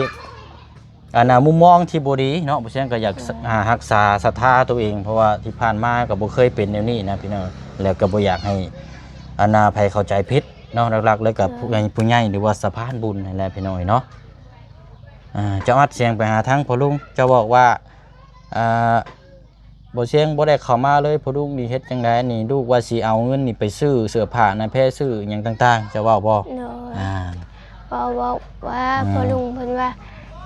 ອັນນ່າ ມຸມມອງທີ່ບໍ່ດີເນາະ ບໍ່ສຽງກໍຢາກ ອ່າ ຮັກສາສັດທາຕົວເອງ ເພາະວ່າທີ່ຜ່ານມາກໍບໍ່ເຄີຍເປັນແນວນີ້ນະ ພີ່ນ້ອງ. ແລ້ວກໍບໍ່ຢາກໃຫ້ ອັນນ່າ ໃຜເຂົ້າໃຈຜິດເນາະ ຫຼັກໆເລີຍກໍຜູ້ໃຫຍ່ ຜູ້ໃຫຍ່ ຫຼືວ່າສະພານບຸນຫັ້ນແຫຼະ ພີ່ນ້ອງເອີຍເນາະ. ອ່າ ເຈົ້າອັດສຽງໄປຫາທາງພໍ່ລຸງ ເຈົ້າບອກວ່າ ອ່າ ບໍ່ສຽງບໍ່ໄດ້ເຂົ້າມາເລີຍ ພໍ່ລຸງນີ້ເຮັດຈັ່ງໃດນີ້ ລູກວ່າຊິເອົາເງິນນີ້ໄປຊື້ເສື້ອຜ້າໜ້າແພ ຊື້ຫຍັງຕ່າງໆ ເຈົ້າເວົ້າບໍ່? ໂດຍ ອ່າ ເວົ້າ ເວົ້າວ່າ ອືມ ພໍ່ລຸງເພິ່ນວ່າ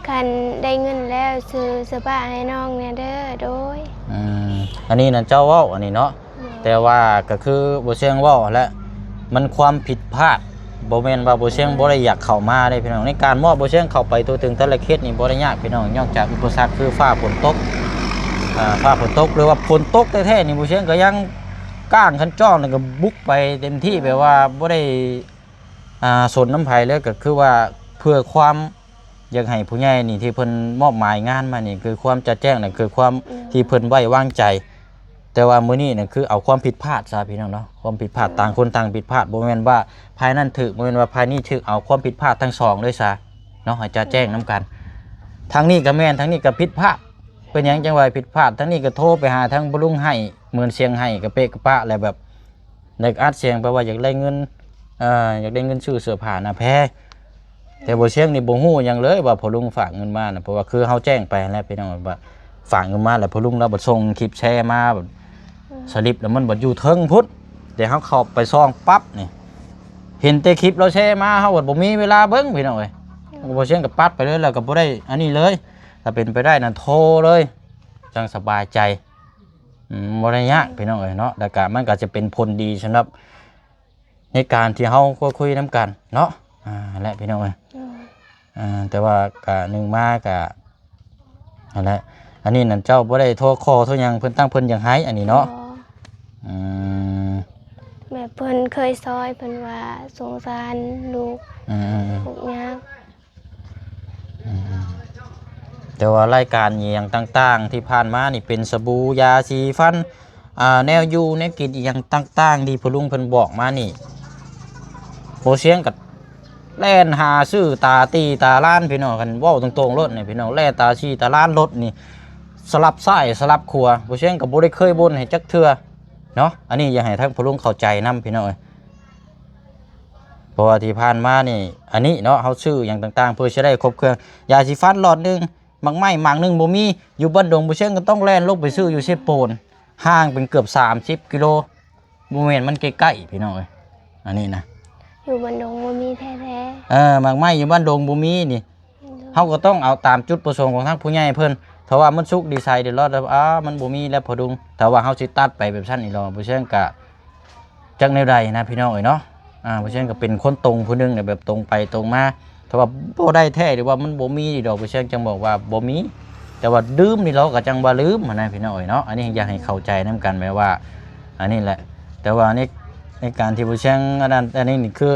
ຄັນໄດ້ເງິນແລ້ວຊື້ເສື້ອຜ້າໃຫ້ນ້ອງແດ່ເດີ. ໂດຍ ອືມ ອັນນີ້ນະເຈົ້າເວົ້າອັນນີ້ເນາະ. ໂດຍ ແຕ່ວ່າກໍຄືບໍ່ສຽງເວົ້າຫັ້ນແຫຼະ ມັນຄວາມຜິດພາດ ບໍ່ແມ່ນວ່າບໍ່ສຽງ ໂດຍ ບໍ່ໄດ້ຢາກເຂົ້າມາເດ້ ພີ່ນ້ອງ. ໃນການມອບບໍ່ສຽງເຂົ້າໄປຕົວະເຖິງແຕ່ລະເຂດນີ້ບໍ່ໄດ້ຍາກ ພີ່ນ້ອງ ນອກຈາກອຸປະສັກຄືຟ້າຝົນຕົກ ອ່າ ຟ້າຝົນຕົກ ຫຼືວ່າຝົນຕົກແທ້ໆນີ້ ບໍ່ສຽງກໍຍັງກ້າງຄັນຈ້ອງ ແລ້ວກໍບຸກໄປເຕັມທີ່ ໂດຍ ແບບວ່າບໍ່ໄດ້ ອ່າ ສົນນຳໃຜເລີຍ ກໍຄືວ່າເພື່ອຄວາມ ຢາກໃຫ້ຜູ້ໃຫຍ່ນີ້ທີ່ເພິ່ນມອບໝາຍງານມານີ້ ຄືຄວາມຈະແຈ້ງ ແລະ ຄືຄວາມ ອືມ ທີ່ເພິ່ນໄວ້ວາງໃຈ. ແຕ່ວ່າມື້ນີ້ນະ ຄືເອົາຄວາມຜິດພາດຊະ ພີ່ນ້ອງເນາະ ຄວາມຜິດພາດ ອືມ ຕ່າງຄົນຕ່າງຜິດພາດ ບໍ່ແມ່ນວ່າຝ່າຍນັ້ນຖືກ ບໍ່ແມ່ນວ່າຝ່າຍນີ້ຖືກ ເອົາຄວາມຜິດພາດທັງສອງເລີຍຊະເນາະ ໃຫ້ຈະແຈ້ງນຳກັນ. ອືມ ທາງນີ້ກໍແມ່ນ ທາງນີ້ກໍຜິດພາດ ເປັນຫຍັງຈັ່ງວ່າຜິດພາດ? ທາງນີ້ກໍໂທໄປຫາທາງພໍ່ລຸງໄຫ້ ເໝືອນສຽງໄຫ້ກະເປະກະປະ ແລ້ວແບບ ແລ້ວອັດສຽງໄປວ່າຢາກໄດ້ເງິນ ເອີ ຢາກໄດ້ເງິນຊື້ເສື້ອຜ້າໜ້າແພ. ແຕ່ບໍ່ສຽງນີ້ບໍ່ຮູ້ຫຍັງເລີຍວ່າພໍ່ລຸງຝາກເງິນມານະ ເພາະວ່າຄືເຮົາແຈ້ງໄປຫັ້ນແຫຼະ ພີ່ນ້ອງ ວ່າຝາກເງິນມາ ແລ້ວພໍ່ລຸງລາວບໍ່ສົ່ງຄລິບແຊມາ ແບບ ອືມ ສະລິບແລ້ວມັນບໍ່ຢູ່ເທິງພຸ້ນ. ແຕ່ເຮົາເຂົ້າໄປສ່ອງປັບນີ້ ເຫັນແຕ່ຄລິບລາວແຊມາ ເຮົາບໍ່ມີເວລາເບິ່ງ ພີ່ນ້ອງເອີຍ. ອືມ ບໍ່ສຽງກໍປັດໄປເລີຍ ແລ້ວກໍບໍ່ໄດ້ອັນນີ້ເລີຍ. ຖ້າເປັນໄປໄດ້ນະ ໂທເລີຍ ຈັ່ງສະບາຍໃຈ. ອືມ ບໍ່ໄດ້ຍາກ ອືມ ພີ່ນ້ອງເອີຍເນາະ ແລ້ວກະມັນກໍຈະເປັນຜົນດີສຳລັບໃນການທີ່ເຮົາຄຸຍນຳກັນເນາະ. ອ່າ ແຫຼະ ພີ່ນ້ອງເອີຍ ໂດຍ ອ່າ ແຕ່ວ່າກະໜຶ່ງມາກະ ຫັ້ນແຫຼະ ອັນນີ້ນັ້ນເຈົ້າບໍ່ໄດ້ໂທຂໍໂທຫຍັງເພິ່ນ ຕັ້ງເພິ່ນຢາກໃຫ້ອັນນີ້ເນາະ. ບໍ່ ອືມ ແບບເພິ່ນເຄີຍຊ່ອຍ ເພິ່ນວ່າສົງສານລູກ ອືມໆໆ ທຸກຍາກ. ອືມ ແຕ່ວ່າລາຍການອີ່ຫຍັງຕ່າງໆທີ່ຜ່ານມານີ້ ເປັນສະບູ ຢາສີຟັນ ອ່າ ແນວຢູ່ແນວກິນອີ່ຫຍັງຕ່າງໆທີ່ພໍ່ລຸງເພິ່ນບອກມານີ້ ບໍ່ຊຽງກໍແລ່ນຫາຊື້ຕາຕີຕາລ້ານ ພີ່ນ້ອງ. ຄັນເວົ້າຕົງໆໂລດນີ້ ພີ່ນ້ອງ ແລ່ນຕາຊີຕາລ້ານ ລົດນີ້ສະຫຼັບຊ້າຍສະຫຼັບຂວາ. ບໍ່ຊຽງກໍບໍ່ໄດ້ເຄີຍບ່ນໃຫ້ຈັກເທື່ອເນາະ. ອັນນີ້ຢາກໃຫ້ທາງພໍ່ລຸງເຂົ້າໃຈນຳ ພີ່ນ້ອງເອີຍ. ເພາະວ່າທີ່ຜ່ານມານີ້ ອັນນີ້ເນາະ ເຮົາຊື້ຫຍັງຕ່າງໆ ເພື່ອຊິໄດ້ຄົບເຄື່ອງ ຢາສີຟັນຫຼອດໜຶ່ງ ໝາກໄມ້ໝາກໜຶ່ງບໍ່ມີ. ຢູ່ບ້ານດົງ ບໍ່ຊຽງກໍຕ້ອງແລ່ນລົງໄປຊື້ຢູ່ເຊໂປນ ຫ່າງເປັນເກືອບສາມສິບກິໂລ. ບໍ່ແມ່ນມັນໃກ້ໆ ພີ່ນ້ອງເອີຍ ອັນນີ້ນະ. ຢູ່ບ້ານດົງບໍ່ມີແທ້ໆ. ເອີ ໝາກໄມ້ຢູ່ບ້ານດົງບໍ່ມີນີ້ ເຮົາກໍຕ້ອງເອົາຕາມຈຸດປະສົງຂອງທາງຜູ້ໃຫຍ່ເພິ່ນ. ຖ້າວ່າມັນສຸກດີໃສເດືອດຮ້ອນແລ້ວ ອ້າ ມັນບໍ່ມີແລ້ວພໍ່ລຸງ. ຖ້າວ່າເຮົາຊິຕັດໄປແບບຊັ້ນນີ້ລະ ບໍ່ຊຽງກະ ຈັກແນວໃດນະ ພີ່ນ້ອງເອີຍເນາະ. ອ່າ ບໍ່ຊຽງກໍເປັນຄົນຕົງຜູ້ໜຶ່ງນະ ແບບຕົງໄປຕົງມາ. ຖ້າວ່າບໍ່ໄດ້ແທ້ ຫຼືວ່າມັນບໍ່ມີດອກ ບໍ່ຊຽງຈັ່ງບອກວ່າບໍ່ມີ. ແຕ່ວ່າລືມນີ້ລະ ກໍຈັ່ງວ່າລືມຫັ້ນນະ ພີ່ນ້ອງເອີຍເນາະ. ອັນນີ້ຢາກໃຫ້ເຂົ້າໃຈນຳກັນ ແບບວ່າ ອັນນີ້ແຫຼະ. ແຕ່ວ່າໃນ ໃນການທີ່ບໍ່ຊຽງ ອັນນັ້ນ ອັນນີ້ນີ້ຄື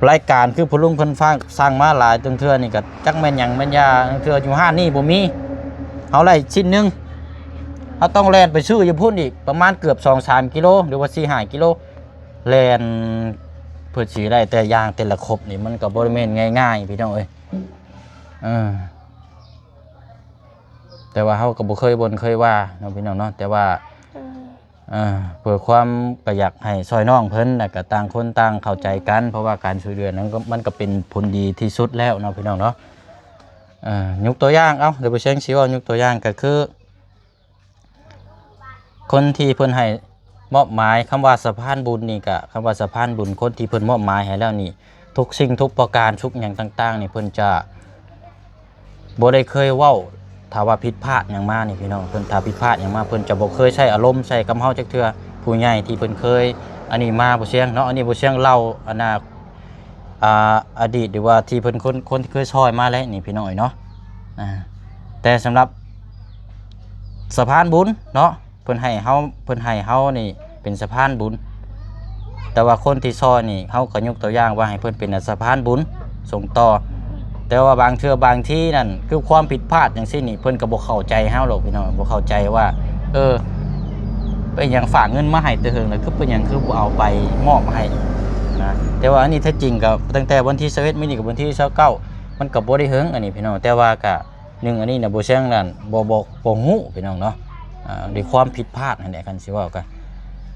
ລາຍການຄືພໍ່ລຸງເພິ່ນຝາກສັ່ງມາຫຼາຍ ບາງເທື່ອນີ້ກໍຈັກແມ່ນຫຍັງແມ່ນຢາ ບາງເທື່ອຢູ່ຮ້ານນີ້ບໍ່ມີ ເຮົາໄດ້ຊິ້ນໜຶ່ງ ເຮົາຕ້ອງແລ່ນໄປຊື້ຢູ່ພຸ້ນອີກປະມານເກືອບສອງສາມກິໂລ ຫຼືວ່າສີ່ຫ້າກິໂລ ແລ່ນເພື່ອຊິໄດ້ແຕ່ຢ່າງແຕ່ລະຄົບນີ້ ມັນກໍບໍ່ໄດ້ແມ່ນງ່າຍໆ ພີ່ນ້ອງເອີຍ. ເອີ ແຕ່ວ່າເຮົາກໍບໍ່ເຄີຍບ່ນເຄີຍວ່າເນາະ ພີ່ນ້ອງເນາະ ແຕ່ວ່າ ເອີ ເອີ ເພື່ອຄວາມ ກໍຢາກໃຫ້ຊ່ອຍນ້ອງເພິ່ນ ແລ້ວກໍຕ່າງຄົນຕ່າງເຂົ້າໃຈກັນ ເພາະວ່າການຊ່ວຍເຫຼືອນັ້ນກໍ ມັນກໍເປັນຜົນດີທີ່ສຸດແລ້ວເນາະ ພີ່ນ້ອງເນາະ. ເອີ ຍົກຕົວຢ່າງ ເອົາ ດຽວບໍ່ຊຽງຊິເວົ້າ ຍົກຕົວຢ່າງກໍຄື ຄົນທີ່ເພິ່ນໃຫ້ມອບໝາຍ ຄຳວ່າສະພານບຸນນີ້ກະ ຄຳວ່າສະພານບຸນ ຄົນທີ່ເພິ່ນມອບໝາຍໃຫ້ແລ້ວນີ້ ທຸກສິ່ງທຸກປະການ ທຸກຫຍັງຕ່າງໆນີ້ ເພິ່ນຈະ ບໍ່ໄດ້ເຄີຍເວົ້າ ຖ້າວ່າຜິດພາດຫຍັງມານີ້ພີ່ນ້ອງ ເພິ່ນ ຖ້າຜິດພາດຫຍັງມາ ເພິ່ນຈະບໍ່ເຄີຍໃຊ້ອາລົມໃສ່ກັບເຮົາຈັກເທື່ອ. ຜູ້ໃຫຍ່ທີ່ເພິ່ນເຄີຍອັນນີ້ມາ ບໍ່ຊຽງເນາະ ອັນນີ້ບໍ່ຊຽງເລົ່າ ອັນນ່າ ອ່າ ອະດີດ ຫຼືວ່າທີ່ເພິ່ນ ຄົນ ຄົນທີ່ເຄີຍຊ່ອຍມາແຫຼະນີ້ພີ່ນ້ອງເອີຍເນາະ. ອ່າ ແຕ່ສຳລັບສະພານບຸນເນາະ ເພິ່ນໃຫ້ເຮົາ ເພິ່ນໃຫ້ເຮົານີ້ເປັນສະພານບຸນ ແຕ່ວ່າຄົນທີ່ຊ່ອຍນີ້ ເຮົາກໍຍົກຕົວຢ່າງວ່າໃຫ້ເພິ່ນເປັນສະພານບຸນສົ່ງຕໍ່. ແຕ່ວ່າບາງເທື່ອບາງທີນັ້ນ ຄືຄວາມຜິດພາດຈັ່ງຊີ້ນີ້ ເພິ່ນກໍບໍ່ເຂົ້າໃຈເຮົາດອກພີ່ນ້ອງ ບໍ່ເຂົ້າໃຈວ່າ ເອີ ເປັນຫຍັງຝາກເງິນມາໃຫ້ແຕ່ເຫິງແລ້ວ ຄືເປັນຫຍັງຄືບໍ່ເອົາໄປມອບໃຫ້ນະ. ແຕ່ວ່າອັນນີ້ແທ້ຈິງກໍຕັ້ງແຕ່ວັນທີຊາວເອັດ ມື້ນີ້ກໍວັນທີຊາວເກົ້າ ມັນກໍບໍ່ໄດ້ເຫິງອັນນີ້ພີ່ນ້ອງ ແຕ່ວ່າກໍ ໜຶ່ງ ອັນນີ້ນະ ບໍ່ແຊງນັ້ນ ບໍ່ ບໍ່ ບໍ່ຮູ້ພີ່ນ້ອງເນາະ ອ່າ ດ້ວຍຄວາມຜິດພາດຫັ້ນແຫຼະ ຄັນຊິເວົ້າກໍ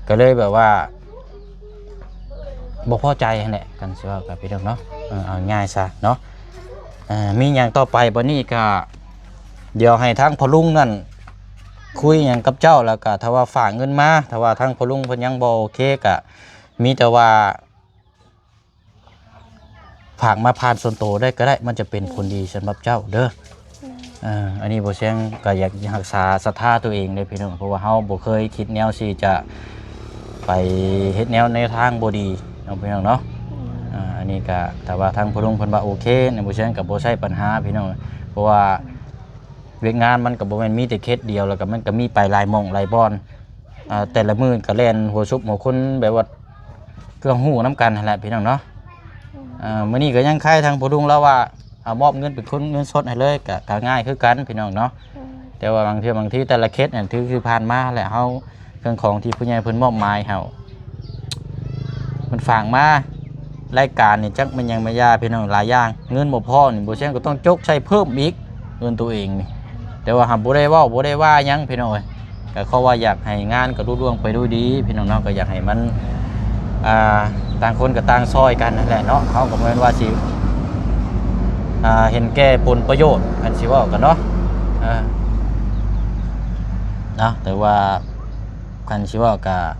ກໍເລີຍແບບວ່າບໍ່ພໍໃຈຫັ້ນແຫຼະ ຄັນຊິເວົ້າກໍພີ່ນ້ອງເນາະ ເອີ ເອົາງ່າຍຊະເນາະ. ອ່າ ມີຫຍັງຕໍ່ໄປບັດນີ້ກໍ ດຽວໃຫ້ທາງພໍ່ລຸງນັ້ນຄຸຍຫຍັງກັບເຈົ້າ ແລ້ວກໍຖ້າວ່າຝາກເງິນມາ ຖ້າວ່າທາງພໍ່ລຸງເພິ່ນຍັງບໍ່ໂອເຄ ກໍມີແຕ່ວ່າ ຝາກມາຜ່ານສ່ວນໂຕໄດ້ກໍໄດ້ ມັນຈະເປັນຜົນດີສຳລັບເຈົ້າເດີ. ເອີ ອັນນີ້ບໍ່ແຊງກໍຢາກຮັກສາສັດທາຕົວເອງເດ້ພີ່ນ້ອງ ເພາະວ່າເຮົາບໍ່ເຄີຍຄິດແນວທີ່ຈະໄປເຮັດແນວ ແນວທາງບໍ່ດີເນາະ ພີ່ນ້ອງເນາະ. ອ່າ ອັນນີ້ກໍຖ້າວ່າທາງພໍ່ລຸງເພິ່ນວ່າໂອເຄນີ້ ບໍ່ແຊງກໍບໍ່ໃຊ້ບັນຫາພີ່ນ້ອງ ເພາະວ່າ ວຽກງານມັນກໍບໍ່ແມ່ນມີແຕ່ເຂດດຽວ ແລ້ວກໍມັນກໍມີໄປຫຼາຍໝ່ອງຫຼາຍບ່ອນ ອ່າ ແຕ່ລະມື້ກໍແລ່ນຫົວຊຸບຫົວຄຸນ ແບບວ່າເຄື່ອງຮູ້ນຳກັນຫັ້ນແຫຼະພີ່ນ້ອງເນາະ. ອ່າ ມື້ນີ້ກໍຍັງຄາຍທາງພໍ່ລຸງລາວວ່າ ເອົາມອບເງິນເປັນເງິນສົດໃຫ້ເລີຍ ກໍ ກໍງ່າຍຄືກັນພີ່ນ້ອງເນາະ. ແຕ່ວ່າບາງເທື່ອບາງທີແຕ່ລະເຂດນັ້ນ ຄື ຄືຜ່ານມາແຫຼະ ເຮົາ ເຄື່ອງຂອງທີ່ຜູ້ໃຫຍ່ເພິ່ນມອບໝາຍເຮົາ ເພິ່ນຝາກມາ ລາຍການນີ້ຈັກແມ່ນຫຍັງແມ່ນຢາພີ່ນ້ອງ ຫຼາຍຢ່າງ ເງິນບໍ່ພໍນີ້ ບໍ່ແຊງກໍຕ້ອງຈົກໃສ່ເພີ່ມອີກ ເງິນຕົວເອງນີ້ ແຕ່ວ່າຫາກບໍ່ໄດ້ເວົ້າ ບໍ່ໄດ້ວ່າຫຍັງພີ່ນ້ອງເອີຍ. ກໍຂໍວ່າຢາກໃຫ້ງານກໍລຸລ່ວງໄປດ້ວຍດີພີ່ນ້ອງເນາະ ກໍຢາກໃຫ້ມັນ ອ່າ ຕ່າງຄົນກໍຕ່າງຊ່ອຍກັນຫັ້ນແຫຼະເນາະ ເຮົາກໍບໍ່ແມ່ນວ່າຊິ ອ່າ ເຫັນແກ່ຜົນປະໂຫຍດ ຄັນຊິເວົ້າກັນເນາະ ເອີ ເນາະ ແຕ່ວ່າ ຄັນຊິເວົ້າກະ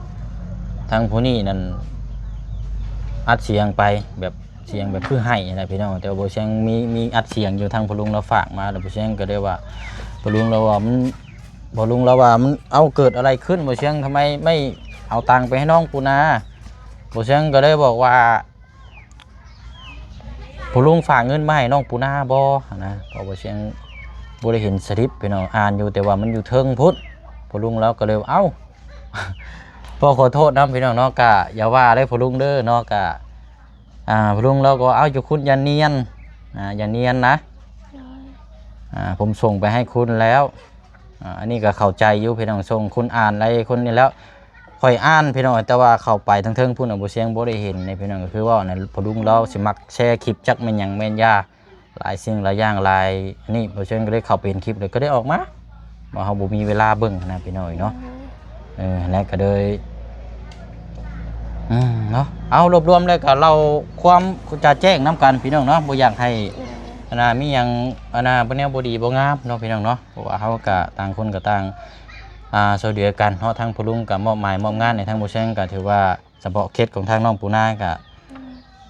ທາງຜູ້ນີ້ນັ້ນອັດສຽງໄປ ແບບສຽງແບບຄືໄຫ້ຫັ້ນແຫຼະພີ່ນ້ອງ ແຕ່ວ່າບໍ່ສຽງ ມີ ມີອັດສຽງຢູ່ ທາງພໍ່ລຸງລາວຝາກມາ ແລ້ວບໍ່ສຽງກໍໄດ້ວ່າ ພໍ່ລຸງລາວວ່າມັນ ພໍ່ລຸງລາວວ່າມັນ ເອົ້າ ເກີດອະໄລຂຶ້ນ ບໍ່ສຽງ ທຳໄມໄມ່ເອົາຕັງໄປໃຫ້ນ້ອງປູນາ? ບໍ່ສຽງກໍໄດ້ບອກວ່າ ພໍ່ລຸງຝາກເງິນມາໃຫ້ນ້ອງປູນາບໍ່ຫັ້ນນະ ເພາະວ່າສຽງບໍ່ໄດ້ເຫັນສະລິບພີ່ນ້ອງ ອ່ານຢູ່ ແຕ່ວ່າມັນຢູ່ເທິງພຸ້ນ ພໍ່ລຸງລາວກໍເລີຍ ເອົ້າ ຂໍໂທດນຳພີ່ນ້ອງເນາະ ກະຢ່າວ່າເດີພໍ່ລຸງເດີເນາະ ກະ ອ່າ ພໍ່ລຸງລາວກໍ ເອົ້າ ຢ່າຂຸດຢ່ານຽນ ອ່າ ຢ່ານຽນນະ ອ່າ ຜົມສົ່ງໄປໃຫ້ຄຸນແລ້ວ. ອ່າ ອັນນີ້ກໍເຂົ້າໃຈຢູ່ພີ່ນ້ອງ ສົ່ງຄຸນອ່ານໄດ້ຄົນນີ້ແລ້ວ. ຂ້ອຍອ່ານພີ່ນ້ອງ ແຕ່ວ່າເຂົ້າໄປທາງເທິງພຸ້ນນະ ບໍ່ຊຽງບໍ່ໄດ້ເຫັນນີ້ພີ່ນ້ອງ ກໍຄືເວົ້ານັ້ນ ພໍ່ລຸງລາວຊິມັກແຊຄລິບຈັກແມ່ນຫຍັງແມ່ນຢາ ຫຼາຍສິ່ງຫຼາຍຢ່າງຫຼາຍ ອັນນີ້ບໍ່ຊຽງກໍເລີຍເຂົ້າໄປເຫັນຄລິບ ແລ້ວກໍໄດ້ອອກມາ ວ່າເຮົາບໍ່ມີເວລາເບິ່ງນະພີ່ນ້ອງເນາະ. ເອີ ແລ້ວກໍເລີຍ ອືມ ເນາະ ເອົາ ລວບລວມແລ້ວກໍເລົ່າຄວາມຈະແຈ້ງນຳກັນພີ່ນ້ອງເນາະ ບໍ່ຢາກໃຫ້ ອັນນ່າ ມີຫຍັງ ອັນນ່າ ບໍ່ແນວບໍ່ດີບໍ່ງາມເນາະພີ່ນ້ອງເນາະ ເພາະວ່າເຮົາກໍຕ່າງຄົນກໍຕ່າງ ອ່າ ຊ່ວຍເຫຼືອກັນເນາະ. ທາງພໍ່ລຸງກໍມອບໝາຍມອບງານໃຫ້ທາງບໍ່ຊຽງ ກໍຖືວ່າສະເພາະເຂດຂອງທາງນ້ອງປູນາກໍ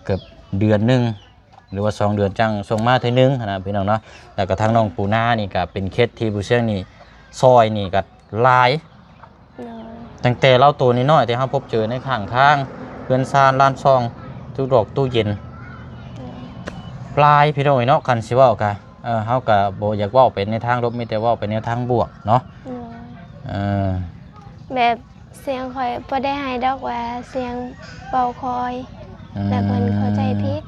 ເກືອບເດືອນໜຶ່ງ ຫຼືວ່າສອງເດືອນຈັ່ງສົ່ງມາເທື່ອໜຶ່ງຫັ້ນນະພີ່ນ້ອງເນາະ. ແລ້ວກໍທາງນ້ອງປູນານີ້ກໍເປັນເຂດທີ່ຜູ້ຊຽງນີ້ຊ່ອຍນີ້ກໍຫຼາຍ ໂດຍ ຕັ້ງແຕ່ລາວໂຕນ້ອຍໆ ທີ່ເຮົາພົບເຈີໃນຂ້າງທາງ ເຮືອນຊານລານຊ່ອງ ຕູ້ດອກຕູ້ເຢັນ ໂດຍ ຫຼາຍພີ່ນ້ອງເອີຍເນາະ. ຄັນຊິເວົ້າກະ ເອີ ເຮົາກະບໍ່ຢາກເວົ້າໄປໃນທາງລົບ ມີແຕ່ເວົ້າໄປແນວທາງບວກເນາະ ໂດຍ ເອີ ແບບ ສຽງຂ້ອຍບໍ່ໄດ້ໃຫ້ດອກວ່າສຽງເວົ້າຄ່ອຍ ອືມ ແລ້ວເພິ່ນເຂົ້າໃຈຜິດ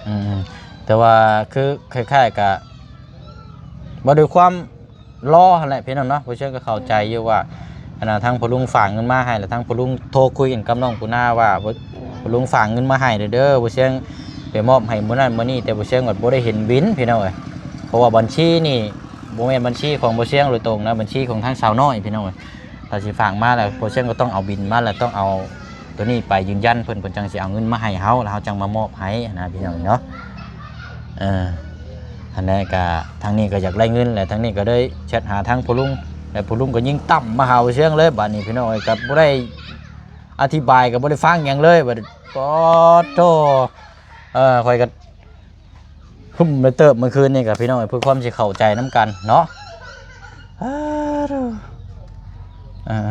ອືມ ແຕ່ວ່າຄືຄ້າຍໆ ກະເວົ້າດ້ວຍຄວາມລໍຫັ້ນແຫຼະພີ່ນ້ອງເນາະ. ຜູ້ຊຽງກໍເຂົ້າໃຈຢູ່ວ່າ ອັນນ່າ ທາງພໍ່ລຸງຝາກເງິນມາໃຫ້ ແລ້ວທາງພໍ່ລຸງໂທຄຸຍກັນກັບນ້ອງປູນາວ່າ ພໍ່ລຸງຝາກເງິນມາໃຫ້ເດີ ຜູ້ຊຽງໄປມອບໃຫ້ມື້ນັ້ນມື້ນີ້ ແຕ່ຜູ້ຊຽງກໍບໍ່ໄດ້ເຫັນບິນພີ່ນ້ອງເອີຍ ເພາະວ່າບັນຊີນີ້ບໍ່ແມ່ນບັນຊີຂອງຜູ້ຊຽງໂດຍຕົງນະ ບັນຊີຂອງທາງສາວນ້ອຍພີ່ນ້ອງເອີຍ. ຖ້າຊິຝາກມາແລ້ວ ໂອ້ ໂປຣເຊັນກໍຕ້ອງເອົາບິນມາ ແລ້ວຕ້ອງເອົາໂຕນີ້ໄປຢືນຢັນເພິ່ນ ເພິ່ນຈັ່ງຊິເອົາເງິນມາໃຫ້ເຮົາ ແລ້ວເຮົາຈັ່ງມາມອບໃຫ້ຫັ້ນນະພີ່ນ້ອງເນາະ. ເອີ ອັນນັ້ນກະທາງນີ້ກໍຢາກໄດ້ເງິນ ແລະທາງນີ້ກໍໄດ້ແຊັດຫາທາງພໍ່ລຸງ ແລະພໍ່ລຸງກໍຍິງຕ່ຳມາຫາບໍ່ຊຽງເລີຍ. ບາດນີ້ພີ່ນ້ອງເອີຍ ກໍບໍ່ໄດ້ອະທິບາຍ ກໍບໍ່ໄດ້ຟັງຫຍັງເລີຍ ບາດ ປອດໂທ້ ເອີ ຂ້ອຍກໍ ຫຶ້ມ ໄດ້ເຕີບມື້ຄືນນີ້ກໍພີ່ນ້ອງ ເພື່ອຄວາມຊິເຂົ້າໃຈນຳກັນເນາະ. ອາ ເອີ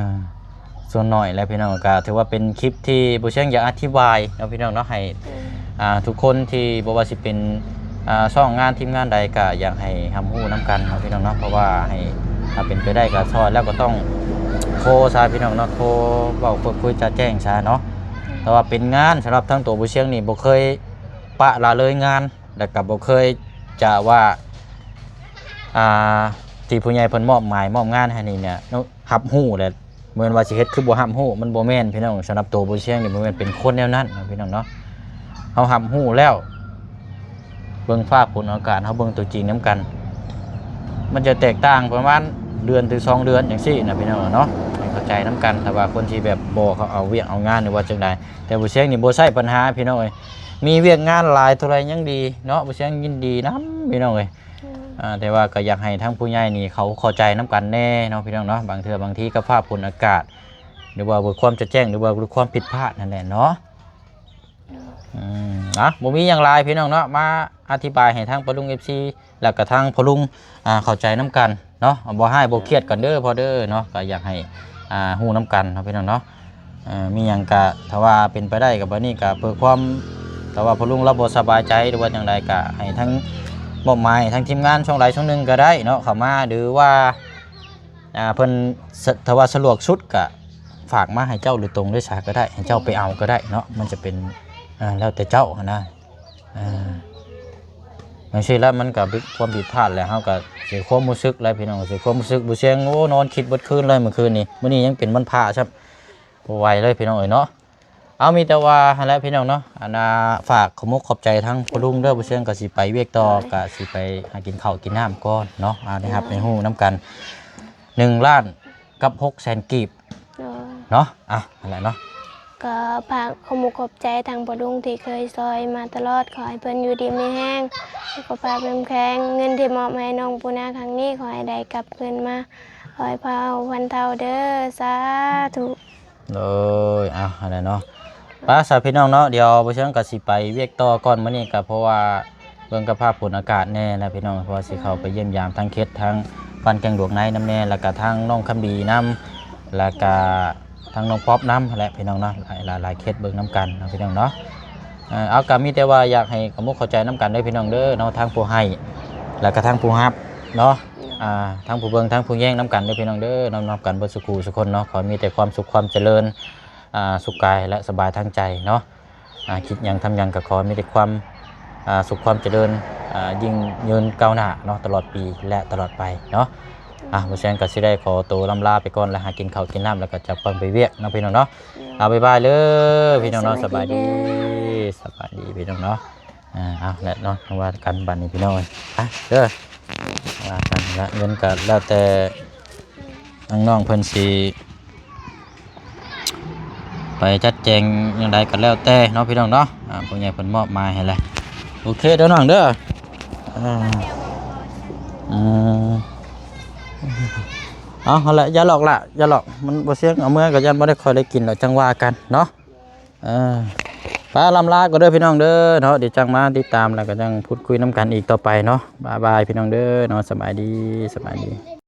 ສ່ວນໜ້ອຍແຫຼະພີ່ນ້ອງ ກໍຖືວ່າເປັນຄລິບທີ່ບໍ່ຊຽງຢາກອະທິບາຍເນາະພີ່ນ້ອງເນາະ ໃຫ້ ອືມ ອ່າ ທຸກຄົນທີ່ບໍ່ວ່າຊິເປັນ ອ່າ ຊ່ອງງານທີມງານໃດ ກໍຢາກໃຫ້ຮັບຮູ້ນຳກັນເນາະພີ່ນ້ອງເນາະ ເພາະວ່າໃຫ້ ຖ້າເປັນໄປໄດ້ກໍຊ່ອຍ ແລ້ວກໍຕ້ອງໂທຊະພີ່ນ້ອງເນາະ ໂທເວົ້າ ໂທຄຸຍຈະແຈ້ງຊະເນາະ. ແຕ່ວ່າເປັນງານສຳລັບທັງໂຕບໍ່ຊຽງນີ້ ບໍ່ເຄີຍປະລະເລີຍງານ ແລ້ວກໍບໍ່ເຄີຍຈະວ່າ ອ່າ ທີ່ຜູ້ໃຫຍ່ເພິ່ນມອບໝາຍມອບງານໃຫ້ນີ້ເນຍ ຮັບຮູ້ແຫຼະ ບໍ່ແມ່ນວ່າຊິເຮັດຄືບໍ່ຮັບຮູ້ ມັນບໍ່ແມ່ນພີ່ນ້ອງ. ສຳລັບໂຕບໍ່ຊຽງນີ້ ບໍ່ແມ່ນເປັນຄົນແນວນັ້ນເນາະພີ່ນ້ອງເນາະ ເຮົາຮັບຮູ້ແລ້ວ ເບິ່ງຟ້າຝົນອາກາດ ເຮົາເບິ່ງຕົວຈິງນຳກັນ ມັນຈະແຕກຕ່າງປະມານເດືອນເຖິງສອງເດືອນຈັ່ງຊີ້ນະພີ່ນ້ອງເນາະ ໃຫ້ເຂົ້າໃຈນຳກັນ. ຖ້າວ່າຄົນທີ່ແບບບໍ່ເຂົາເອົາວຽກເອົາງານ ຫຼືວ່າຈັ່ງໃດ ແຕ່ບໍ່ຊຽງນີ້ບໍ່ໃຊ້ບັນຫາພີ່ນ້ອງເອີຍ ມີວຽກງານຫຼາຍເທົ່າໃດຍັງດີເນາະ ບໍ່ຊຽງຍິນດີນຳພີ່ນ້ອງເອີຍ. ອືມ ອ່າ ແຕ່ວ່າກໍຢາກໃຫ້ທາງຜູ້ໃຫຍ່ນີ້ເຂົາເຂົ້າໃຈນຳກັນແດ່ເນາະພີ່ນ້ອງເນາະ ບາງເທື່ອບາງທີກໍຟ້າຝົນອາກາດ ຫຼືວ່າດ້ວຍຄວາມຈະແຈ້ງ ຫຼືວ່າດ້ວຍຄວາມຜິດພາດນັ້ນແຫຼະເນາະ. ໂດຍ ອືມ ອ່ະ ບໍ່ມີຫຍັງຫຼາຍພີ່ນ້ອງເນາະ ມາອະທິບາຍໃຫ້ທາງພໍ່ລຸງ ເອັຟຊີ ແລ້ວກໍທາງພໍ່ລຸງ ອ່າ ເຂົ້າໃຈນຳກັນເນາະ ບໍ່ຮ້າຍບໍ່ຄຽດກັນເດີພໍ່ເດີເນາະ ກໍຢາກໃຫ້ ອ່າ ຮູ້ນຳກັນເນາະພີ່ນ້ອງເນາະ. ເອີ ມີຫຍັງກະ ຖ້າວ່າເປັນໄປໄດ້ກະ ບາດນີ້ກະເພື່ອຄວາມ ຖ້າວ່າພໍ່ລຸງລາວບໍ່ສະບາຍໃຈ ຫຼືວ່າຈັ່ງໃດກະ ໃຫ້ທາງ ມອບໝາຍໃຫ້ທາງທີມງານຊ່ອງໃດຊ່ອງໜຶ່ງກະໄດ້ເນາະ ເຂົ້າມາ ຫຼືວ່າ ອ່າ ເພິ່ນ ສະ ຖ້າວ່າສະດວກສຸດກະຝາກມາໃຫ້ເຈົ້າໂດຍຕົງເລີຍຊະກະໄດ້ ໃຫ້ເຈົ້າໄປເອົາກະໄດ້ເນາະ ມັນຈະເປັນ ອ່າ ແລ້ວແຕ່ເຈົ້າຫັ້ນນະ. ອ່າ ຈັ່ງຊີ້ລະ ມັນກະຜິດ ຄວາມຜິດພາດແຫຼະ ເຮົາກະເສຍຄວາມຮູ້ສຶກແຫຼະພີ່ນ້ອງ ເສຍຄວາມຮູ້ສຶກ ບໍ່ຊຽງ ໂອ້ ນອນຄິດເບິດຄືນເລີຍມື້ຄືນນີ້ ມື້ນີ້ຍັງເປັນວັນພະຊ້ຳ ບໍ່ໄຫວເລີຍພີ່ນ້ອງເອີຍເນາະ. ເອົາ ມີແຕ່ວ່າຫັ້ນແຫຼະພີ່ນ້ອງເນາະ ອັນນ່າ ຝາກຂອບມຸກຂອບໃຈທາງພໍ່ລຸງເດີ ບໍ່ຊຽງກໍຊິໄປວຽກຕໍ່ ໂດຍ ກໍຊິໄປຫາກິນເຂົ້າກິນນ້ຳກ່ອນເນາະ ອ່າ ໄດ້ຮັບ ໂດຍ ໄດ້ຮູ້ນຳກັນ ໜຶ່ງລ້ານກັບຫົກແສນກີບ ໂດຍ ເນາະ. ອ່ະ ຫັ້ນແຫຼະເນາະ ກໍຝາກຂອບມຸກຂອບໃຈທາງພໍ່ລຸງທີ່ເຄີຍຊ່ອຍມາຕະຫຼອດ ຂໍໃຫ້ເພິ່ນຢູ່ດີມີແຮງ ສຸຂະພາບເຂັ້ມແຂງ ເງິນທີ່ມອບໃຫ້ນ້ອງປູນາຄັ້ງນີ້ ຂໍໃຫ້ໄດ້ກັບຄືນມາຮ້ອຍເທົ່າພັນເທົ່າເດີ ສາທຸ. ໂດຍ ເອົາ ຫັ້ນແຫຼະເນາະ ໄປຊະພີ່ນ້ອງເນາະ ດຽວບໍ່ຊຽງກໍຊິໄປວຽກຕໍ່ກ່ອນ ມື້ນີ້ກໍເພາະວ່າເບິ່ງກັບພາບຝົນອາກາດແດ່ນະພີ່ນ້ອງ ເພາະວ່າຊິເຂົ້າໄປຢ້ຽມຢາມທາງເຂດ ທາງບ້ານແກ້ງດວງໃນນຳແດ່ ແລ້ວກະທາງນ້ອງຄຳດີນຳ ແລ້ວກະທາງນ້ອງປັອບນຳຫັ້ນແຫຼະພີ່ນ້ອງເນາະ ຫຼາຍ ຫຼາຍ ຫຼາຍເຂດເບິ່ງນຳກັນເນາະພີ່ນ້ອງເນາະ. ເອີ ເອົາ ກໍມີແຕ່ວ່າຢາກໃຫ້ຂອບມຸກຂອບໃຈນຳກັນເດີພີ່ນ້ອງເດີເນາະ ທັງຜູ້ໃຫ້ ແລ້ວກໍທັງຜູ້ຮັບເນາະ ໂດຍ ອ່າ ທັງຜູ້ເບິ່ງ ທັງຜູ້ແຍງນຳກັນເດີພີ່ນ້ອງເດີ ນຳກັນເບິດສູ່ຄູ່ສູ່ຄົນເນາະ ຂໍໃຫ້ມີແຕ່ຄວາມສຸກຄວາມຈະເລີນ ອ່າ ສຸກກາຍ ແລະ ສະບາຍທາງໃຈເນາະ ອ່າ ຄິດຫຍັງທຳຫຍັງກໍຂໍໃຫ້ມີແຕ່ຄວາມ ອ່າ ສຸກຄວາມຈະເລີນ ອ່າ ຍິ່ງຍືນກ້າວໜ້າເນາະ ຕະຫຼອດປີ ແລະ ຕະຫຼອດໄປເນາະ. ອ່າ ບໍ່ແຊງກໍຊິໄດ້ຂໍໂຕລ່ຳລາໄປກ່ອນ ແລະ ຫາກິນເຂົ້າກິນນ້ຳ ແລ້ວກໍຈັບປັງໄປວຽກເນາະ ພີ່ນ້ອງເນາະ. ເອົາ ບາຍບາຍເດີ ພີ່ນ້ອງເນາະ. ສະບາຍດີ ສະບາຍດີ ພີ່ນ້ອງເນາະ. ອ່າ ເອົາແຫຼະເນາະ ວ່າກັນບັດນີ້ ພີ່ນ້ອງເອີຍ. ໄປເດີ ວ່າກັນລະ ເງິນກໍແລ້ວແຕ່ທາງນ້ອງເພິ່ນຊິ ໄປຈັດແຈງຈັ່ງໃດກໍແລ້ວແຕ່ເນາະ ພີ່ນ້ອງເນາະ. ອ່າ ຜູ້ໃຫຍ່ເພິ່ນມອບໝາຍໃຫ້ແລ້ວ. ໂອເຄເດີນ້ອງເດີ. ອ່າ ອືມ ເອົາ ຫັ້ນແຫຼະ ຢ່າຫຼອກລະ ຢ່າຫຼອກ. ມັນບໍ່ສ່ຽງ ເອົາເມືອກໍຢ້ານບໍ່ໄດ້ຄ່ອຍໄດ້ກິນດອກ ຈັ່ງວ່າກັນເນາະ. ເອີ ໄປ ລ່ຳລາກ່ອນເດີ ພີ່ນ້ອງເດີເນາະ. ດຽວຈັ່ງມາຕິດຕາມ ແລ້ວກໍຈັ່ງພູດຄຸຍນຳກັນອີກຕໍ່ໄປເນາະ. ບາຍບາຍ ພີ່ນ້ອງເດີເນາະ. ສະບາຍດີ ສະບາຍດີ.